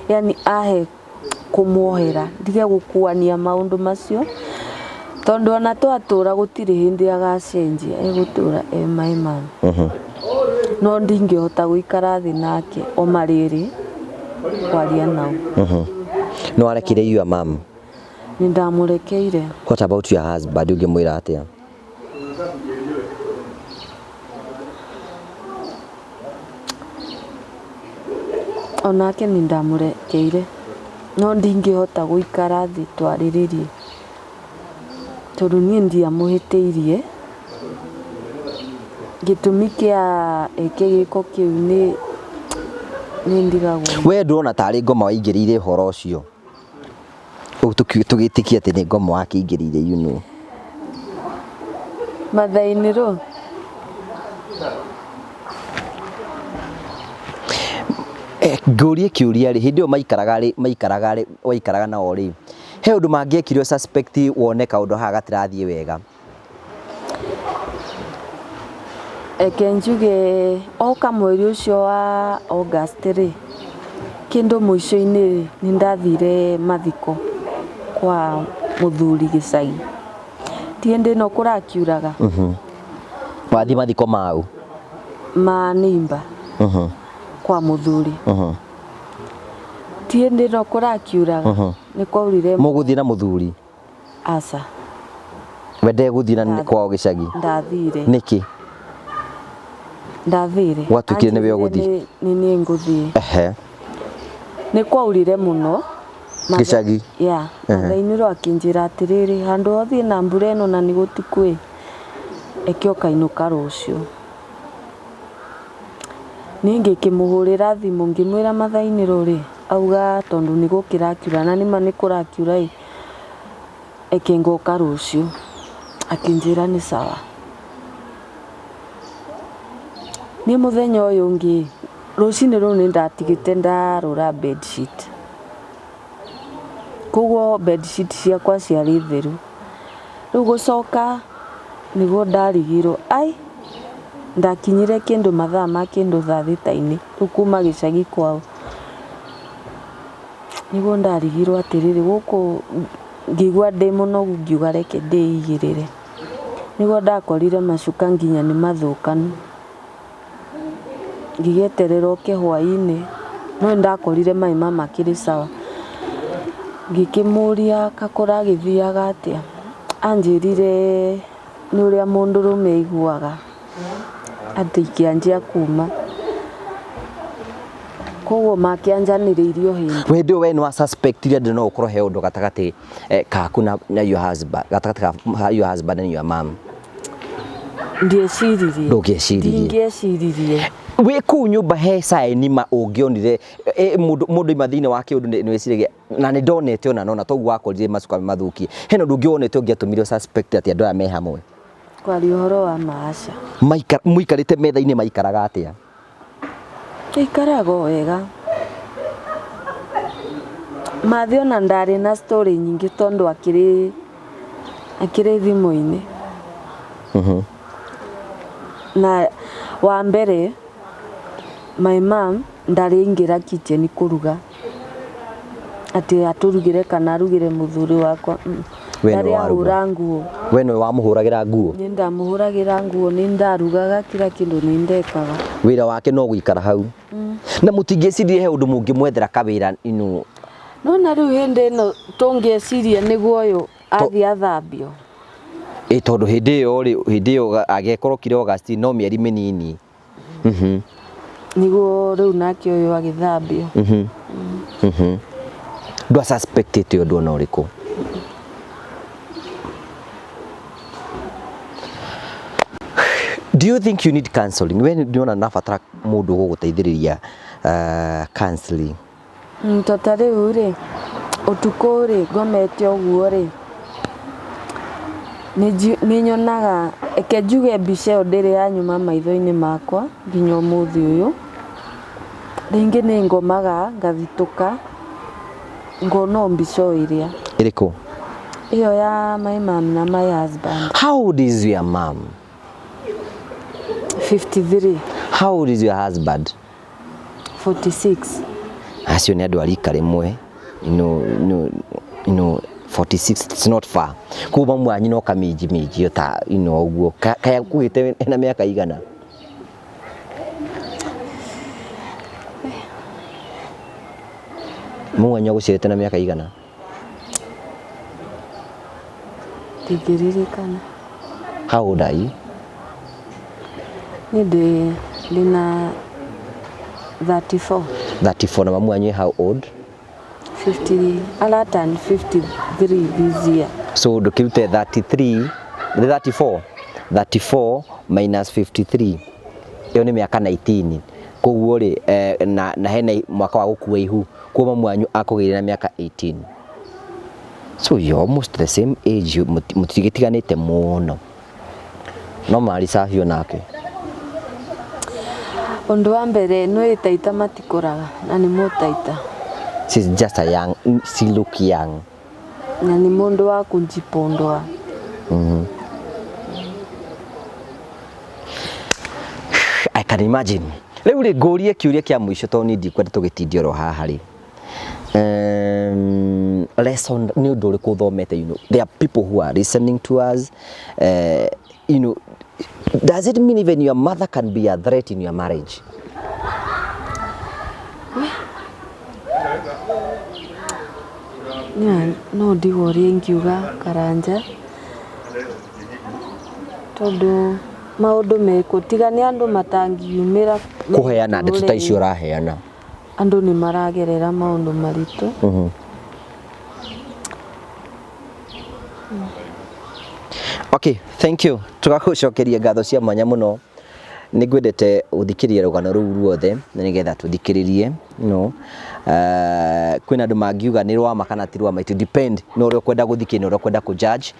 B: yani ahe kũmuohera, ndige gũkuania maũndũ macio, tondũ ona twatũra gũtirĩ hĩndĩ agacenjia, egũtũra e my mum. No ndingĩhota gũikara thĩ nake o marĩrĩ kwaria nao.
A: Nĩ warekire your mum?
B: Nĩ ndamũrekeire.
A: What about your husband, ũngĩmwĩra atĩa?
B: Onake nĩ ndamũrekeire no ndingĩhota gũikara thĩ twarĩrĩrie tondũ niĩ ndiamũhĩtĩirie. Gĩtũmi kĩa eke gĩko kĩu nĩ ndigagwo.
A: We ndũrona tarĩ ngoma waingĩrĩire ũhoro ũcio? Ũguo tũgĩtĩkie atĩ nĩ ngoma wakĩingĩrĩire you know.
B: Mathainĩ rũ?
A: Ngũrie kĩũria rĩ, hĩndĩ ĩyo maikaraga rĩ, maikaraga rĩ, waikaraga nao rĩ, he ũndũ mangĩekire suspect wone kaũndũ haha gatirathiĩ wega?
B: Reke njuge oka mweri ũcio wa August rĩ, kĩndũ mũico-inĩ rĩ, nĩ ndathire mathiko kwa mũthuri gĩcagi. Ti hĩndĩ ĩno kũrakiuraga.
A: Wathiĩ mathiko ma ũ?
B: Ma neighbour kwa mũthuri. Ti hĩndĩ ĩno kũrakiuraga, nĩ kwaurire.
A: Mũgũthiĩ na mũthuri?
B: Aca.
A: We ndegũthiĩ na kwao gĩcagi?
B: Ndathire.
A: Nĩkĩ?
B: Ndathire.
A: Gwatuĩkire nĩwe ũgũthiĩ?
B: Nĩ niĩ ngũthiĩ.
A: Ehe.
B: Nĩ kwaurire mũno.
A: Gĩcagi?
B: Yeah. Mathainĩrwo akĩnjĩra atĩrĩrĩ, handũ ha ũthiĩ na mbura ĩno na nĩ gũtukũ ĩ, eke ũkainũka rũciũ. Niĩ ngĩkĩmũhũrĩra thimũ ngĩmwĩra mathainĩrwo rĩ, auga tondũ nĩ gũkĩrakiura na nĩma nĩ kũrakiura ĩ, Eke ngoka rũciũ. Akĩnjĩra nĩ sawa. Niĩ mũthenya ũyũ ũngĩ, rũcinĩ rũu nĩ ndatigĩte ndarũra bed sheet. Koguo bed sheet ciakwa ciarĩ theru. Rĩu gũcoka nĩguo ndarigirwo, ai, ndakinyire kĩndũ mathaa ma kĩndũ thaa thita-inĩ, rĩu kuma gĩcagi kwao. Nĩguo ndarigirwo atĩrĩrĩ, gũkũ ngĩigua ndĩ mũnogu ngiuga reke ndĩigĩrĩre. Nĩguo ndakorire macuka nginya nĩ mathũkanu. Ngĩgĩeterera oke hwainĩ, no nĩ ndakorire maĩ ma makĩrĩ sawa. Ngĩkĩmũria ka kũragĩthiaga atĩa, anjĩrire nĩ ũrĩa mũndũrũme aiguaga. Atĩ ikĩanjia kuma. Koguo makĩanjanĩrĩirie o hĩndĩ.
A: Hĩndĩ ĩyo we nĩ wa suspect atĩ no ũkorwo he ũndũ gatagatĩ kaku na your husband, gatagatĩ ka your husband and your mom?
B: Ndieciririe.
A: Ndũngĩeciririe.
B: Ndingĩeciririe.
A: Wĩ kũu nyũmba he sign ma ũngĩonire mũndũ mũndũ ima thĩinĩ wa kĩũndũ nĩ wĩciragia na nĩ ndonete ona nona toguo wakorire macuka me mathũkie. Hena ũndũ ũngĩ wonete ũngĩatũmire ũ suspect atĩ andũ aya me hamwe?
B: Kwaria ũhoro wa ma aca.
A: Maikara mũikarĩte metha-inĩ maikaraga atĩa?
B: Tũikaraga o wega. Mathi ona ndarĩ na story nyingĩ tondũ akĩrĩ akĩrĩ thimũ-inĩ. Na wa mbere my mom ndarĩ aingĩra kitchen kũruga atĩ atũrugĩre kana arugĩre mũthuri wakwa.
A: We nĩwe
B: Ndarĩ
A: waruga.
B: ahũra nguo.
A: We nĩwe wamũhũragĩra nguo?
B: Nĩ ndamũhũragĩra nguo, nĩ ndarugaga kila kĩndũ nĩ ndekaga.
A: Wĩra wake no gũikara hau. Na mũtingĩcirie he ũndũ mũngĩmwethera kawĩra inu?
B: Nona rĩu hĩndĩ ĩno tũngĩciria nĩguo ũyũ athiĩ athambio.
A: Ĩ tondũ hĩndĩ ĩyo rĩ, hĩndĩ ĩyo agĩkorwo kire August no mĩeri mĩnini.
B: Nĩguo rĩu nake ũyũ agĩthambio.
A: Ndwa suspectĩte ũndũ ona ũrĩkũ? Do you think you need counseling? We ndĩrona nabatara mũndũ ũgũgũteithĩrĩria counseling.
B: To ta rĩu rĩ, ũtukũ rĩ, ngomete ũguo rĩ, nĩ nyonaga, reke njuge mbica ĩyo ndĩrĩ yanyuma maitho-inĩ makwa nginya ũmũthĩ ũyũ. Rĩngĩ nĩ ngomaga ngathitũka, ngona o mbica o ĩrĩa.
A: Ĩrĩkũ?
B: Ĩyo ya my mom na my husband.
A: How old is your mom?
B: 53.
A: How old is your husband?
B: 46.
A: Acio nĩ andũ a rika rĩmwe, 46 it's not far. Koguo mamu wanyu no kaminji minji ta ũguo. Kaĩ akuĩte ena mĩaka igana? Mamu wanyu agũciarĩte na mĩaka igana?
B: Ndingĩririkana.
A: How old are you?
B: Niĩ ndĩ ndĩna 34.
A: 34 na mamu wanyu how old?
B: 50, ara turn 53 this year.
A: So ndũkĩrute 33, 34, 34 minus 53 ĩyo nĩ mĩaka 19. Koguo rĩ na, na hena mwaka wa gũkua ihu. Koguo mamu wanyu akũgĩire na mĩaka 18. So you're almost the same age, mũtigĩtiganĩte mũno. No marĩ safi onake.
B: Ũndũ wa mbere nĩ taita matikũraga na nĩ mũtaita.
A: She's just a young, she look young.
B: Na nĩ mũndũ wa kũnjipondwa.
A: I can imagine. Rĩu rĩ ngũrie kĩũria kĩa mũico tondũ niĩ ndikwenda tũgĩtindie oro haha rĩ. Lesson nĩ ũndũ ũrĩkũ ũthomete, there are people who are listening to us, does it mean even your mother can be a threat in your marriage?
B: No ndigwo ũrĩa ingiuga Karanja tondũ maũndũ mekuo tiga nĩ andũ matangiumĩra
A: kũheana ndeto ta icio ũraheana.
B: Andũ nĩ maragerera maũndũ maritũ.
A: Okay, thank you. Tũgagũcokeria ngatho cia mwanya mũno. Nĩ ngwendete gũthikĩrĩria rũgano rũu ruothe na nĩgetha tũthikĩrĩrie no kwĩna andũ mangiuga nĩ rwama kana ti rwama, it depend na ũrĩa ũkwenda gũthikĩrĩria na ũrĩa ũkwenda kũ judge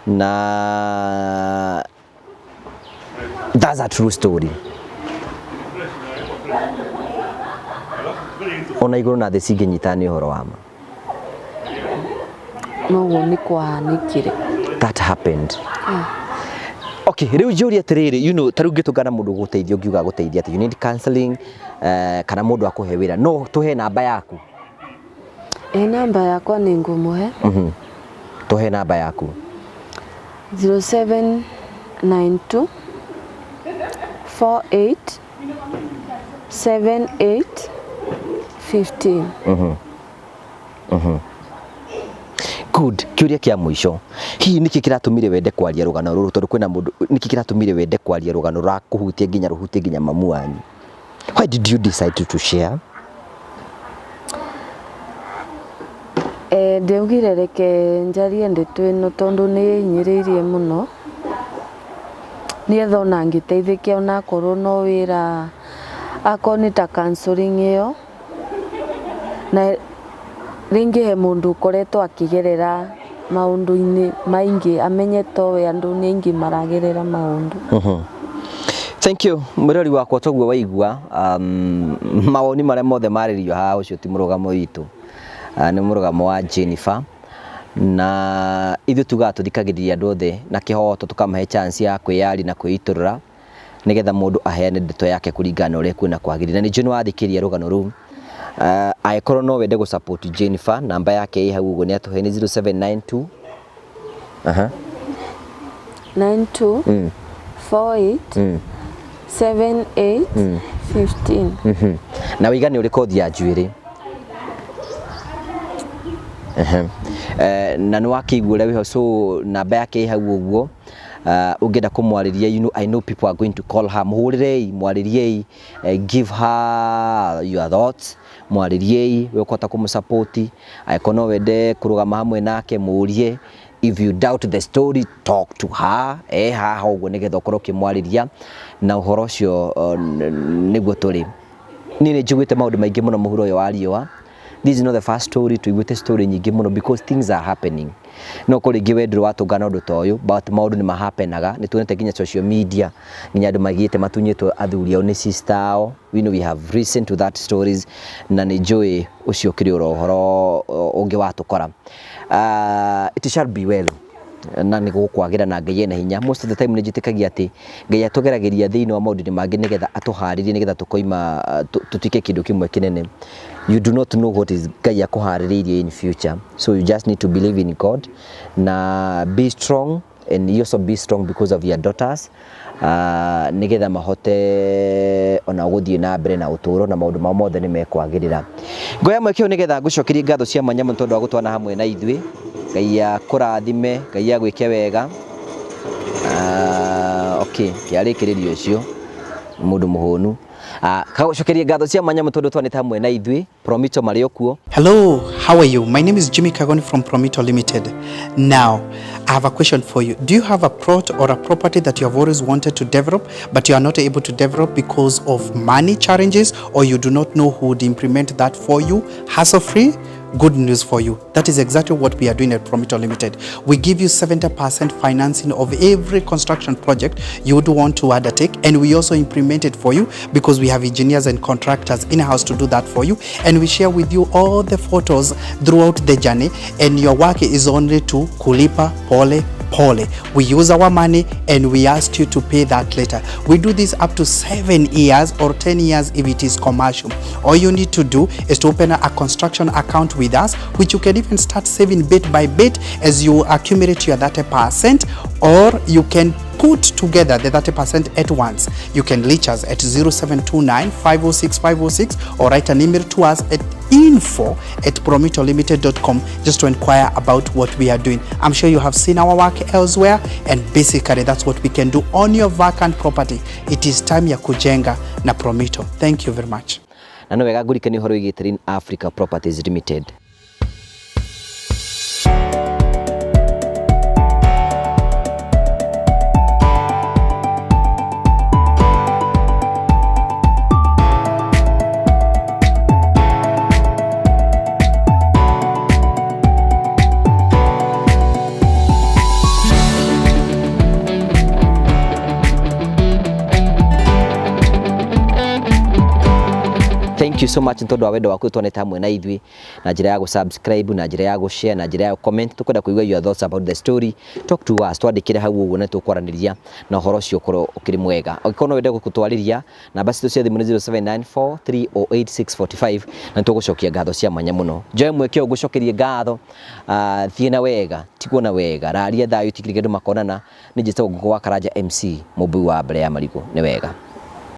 A: na that's a true story. Ona igũrũ na thĩ cingĩnyitana nĩ ũhoro wa ma.
B: Noguo nĩ kwahanĩkire.
A: That happened. Okay, rĩu njũrie atĩrĩrĩ, ta rĩu ũngĩtũngana mũndũ ũgũteithia ũngiuga agũteithia atĩ you need counseling, kana mũndũ akũhe wĩra, no tũhe namba yaku?
B: Ĩ namba yakwa nĩ ngũmũhe.
A: Tũhe namba yaku.
B: 0792 48 78 15.
A: Good. Kĩũria kĩa mũico, hihi nĩkĩ kĩratũmire wende kwaria rũgano rũrũ? Tondũ kwĩna mũndũ, nĩkĩ kĩratũmire wende kwaria rũgano rũrakũhutia nginya rũhutie nginya mamu wanyu? Why did you decide to share?
B: Ndaugire reke njarie ndeto ĩno tondũ nĩ ĩhinyĩrĩirie mũno, nĩgetha ona ngĩteithĩke onakorwo no wĩra Akorwo nĩ ta counseling ĩyo, na rĩngĩ he mũndũ ũkoretwo akĩgerera maũndũ-inĩ maingĩ, amenye towe andũ nĩ aingĩ maragerera maũndũ.
A: Thank you mwĩrori wakwa toguo waigua mawoni marĩa mothe marĩrio haha ũcio ti mũrũgamo witũ. Nĩ mũrũgamo wa Jennifer na ithuĩ tugaga tũthikagĩrĩria andũ othe na kĩhoto tũkamahe chance ya kwĩyaria na kwĩitũrũra nĩgetha mũndũ aheane ndeto yake kũringana na ũrĩa ekuona kwagĩrĩire. Na nĩ njũĩ nĩ wathikĩrĩria rũgano rũu. Angĩkorwo no wende gũ support Jennifer, namba yake ĩ hau ũguo nĩ atũhe nĩ 0792 aha
B: 92 48 78 15.
A: Na wĩiga nĩ ũrĩ kothi ya njuĩrĩ. Ehe. Na nĩ wakĩigua ũrĩa wĩho, so namba yake ĩ hau ũguo. Ũngĩenda kũmwarĩria, you know, I know people are going to call her, mũhũrĩrei, mwarĩriei, give her your thoughts, mwarĩriei we ũkũhota kũmũsupport. Angĩkorwo no wende kũrũgama hamwe nake, mũrie. If you doubt the story, talk to her, haha ũguo nĩgetha ũkorwo ũkĩmwarĩria na ũhoro ũcio nĩguo tũrĩ. Niĩ nĩ njiguĩte maũndũ maingĩ mũno mũhuro ũyũ wa riũa. This is not the first story, tũiguĩte story nyingĩ mũno because things are happening. No korwo rĩngĩ we ndũrĩ watũngana na ũndũ ta ũyũ, but maũndũ nĩ mahapenaga. Nĩ tuonete nginya social media, nginya andũ magĩte matunyĩtwo athuri ao nĩ sister ao. We know we have listened to that stories, na nĩ njũĩ ũcio ũkĩrĩ oro ũhoro ũngĩ watũkora. It shall be well, na nĩ gũkwagĩra na Ngai ena hinya. Most of the time nĩ njĩtĩkagia atĩ Ngai atũgeragĩria thĩinĩ wa maũndũ-inĩ mangĩ nĩgetha atũharĩrie, nĩgetha tũkoima tũtuĩke kĩndũ kĩmwe kĩnene. You do not know what is Ngai akũharĩrĩirie in future, so you just need to believe in God na be strong, and you also be strong because of your daughters, nĩgetha mahote ona gũthiĩ na mbere na ũtũũro na maũndũ mao mothe nĩ mekwagĩrĩra. Ngoya mweke ũyũ nĩgetha ngũcokerie ngatho cia mwanya mũno tondũ wa gũtwana hamwe na ithuĩ. Ngai akũrathime, Ngai agwĩke wega. Okay, kĩarĩkĩrĩrio ũcio mũndũ mũhũnu. Kagũcokerie ngatho cia mwanya mũno tondũ twanĩte hamwe na ithuĩ. Promito marĩ o kuo.
C: Hello, how are you? My name is Jimmy Kagoni from Promito Limited. Now, I have a question for you. Do you have a plot or a property that you have always wanted to develop, but you are not able to develop because of money challenges, or you do not know who would implement that for you hassle-free? Good news for you. That is exactly what we are doing at Promito Limited. We give you 70% financing of every construction project you would want to undertake, and we also implement it for you because we have engineers and contractors in-house to do that for you, and we share with you all the photos throughout the journey, and your work is only to kulipa pole pole. We use our money and we ask you to pay that later. We do this up to 7 years or 10 years if it is commercial. All you need to do is to open a construction account with us, which you can even start saving bit by bit as you accumulate your 30%, or you can put together the 30% at once. You can reach us at 0729 506 506 or write an email to us at info@promitolimited.com just to inquire about what we are doing. I'm sure you have seen our work elsewhere, and basically that's what we can do on your vacant property. It is time ya kujenga na Promito. Thank you very much.
A: Na no wega ngũrikanie ũhoro wĩgiĩ Terrain Africa Properties Limited. Thank you so much nĩ tondũ wa wendo waku twanete hamwe na ithuĩ na njĩra ya gũ-subscribe, na njĩra ya gũ-share, na njĩra ya comment. Tũkwenda kũigua your thoughts about the story. Talk to us, twandĩkĩre hau ũguo na tũkwaranĩria na ũhoro ũcio ũkorwo ũkĩrĩ mwega. Ũngĩkorwo no wende gũtwarĩria, namba citũ cia thimũ nĩ 0794 308 645 na nĩtũgũcokia ngatho cia mwanya mũno. Njoe mweke ũyũ ngũcokerie ngatho, thiĩ na wega, tigwo na wega, raria thayũ, tigĩrĩre andũ makonana. Nĩ njĩtagwo Ngũkũ wa Karanja MC, mũmbui wa mbere ya marigũ. Nĩ wega.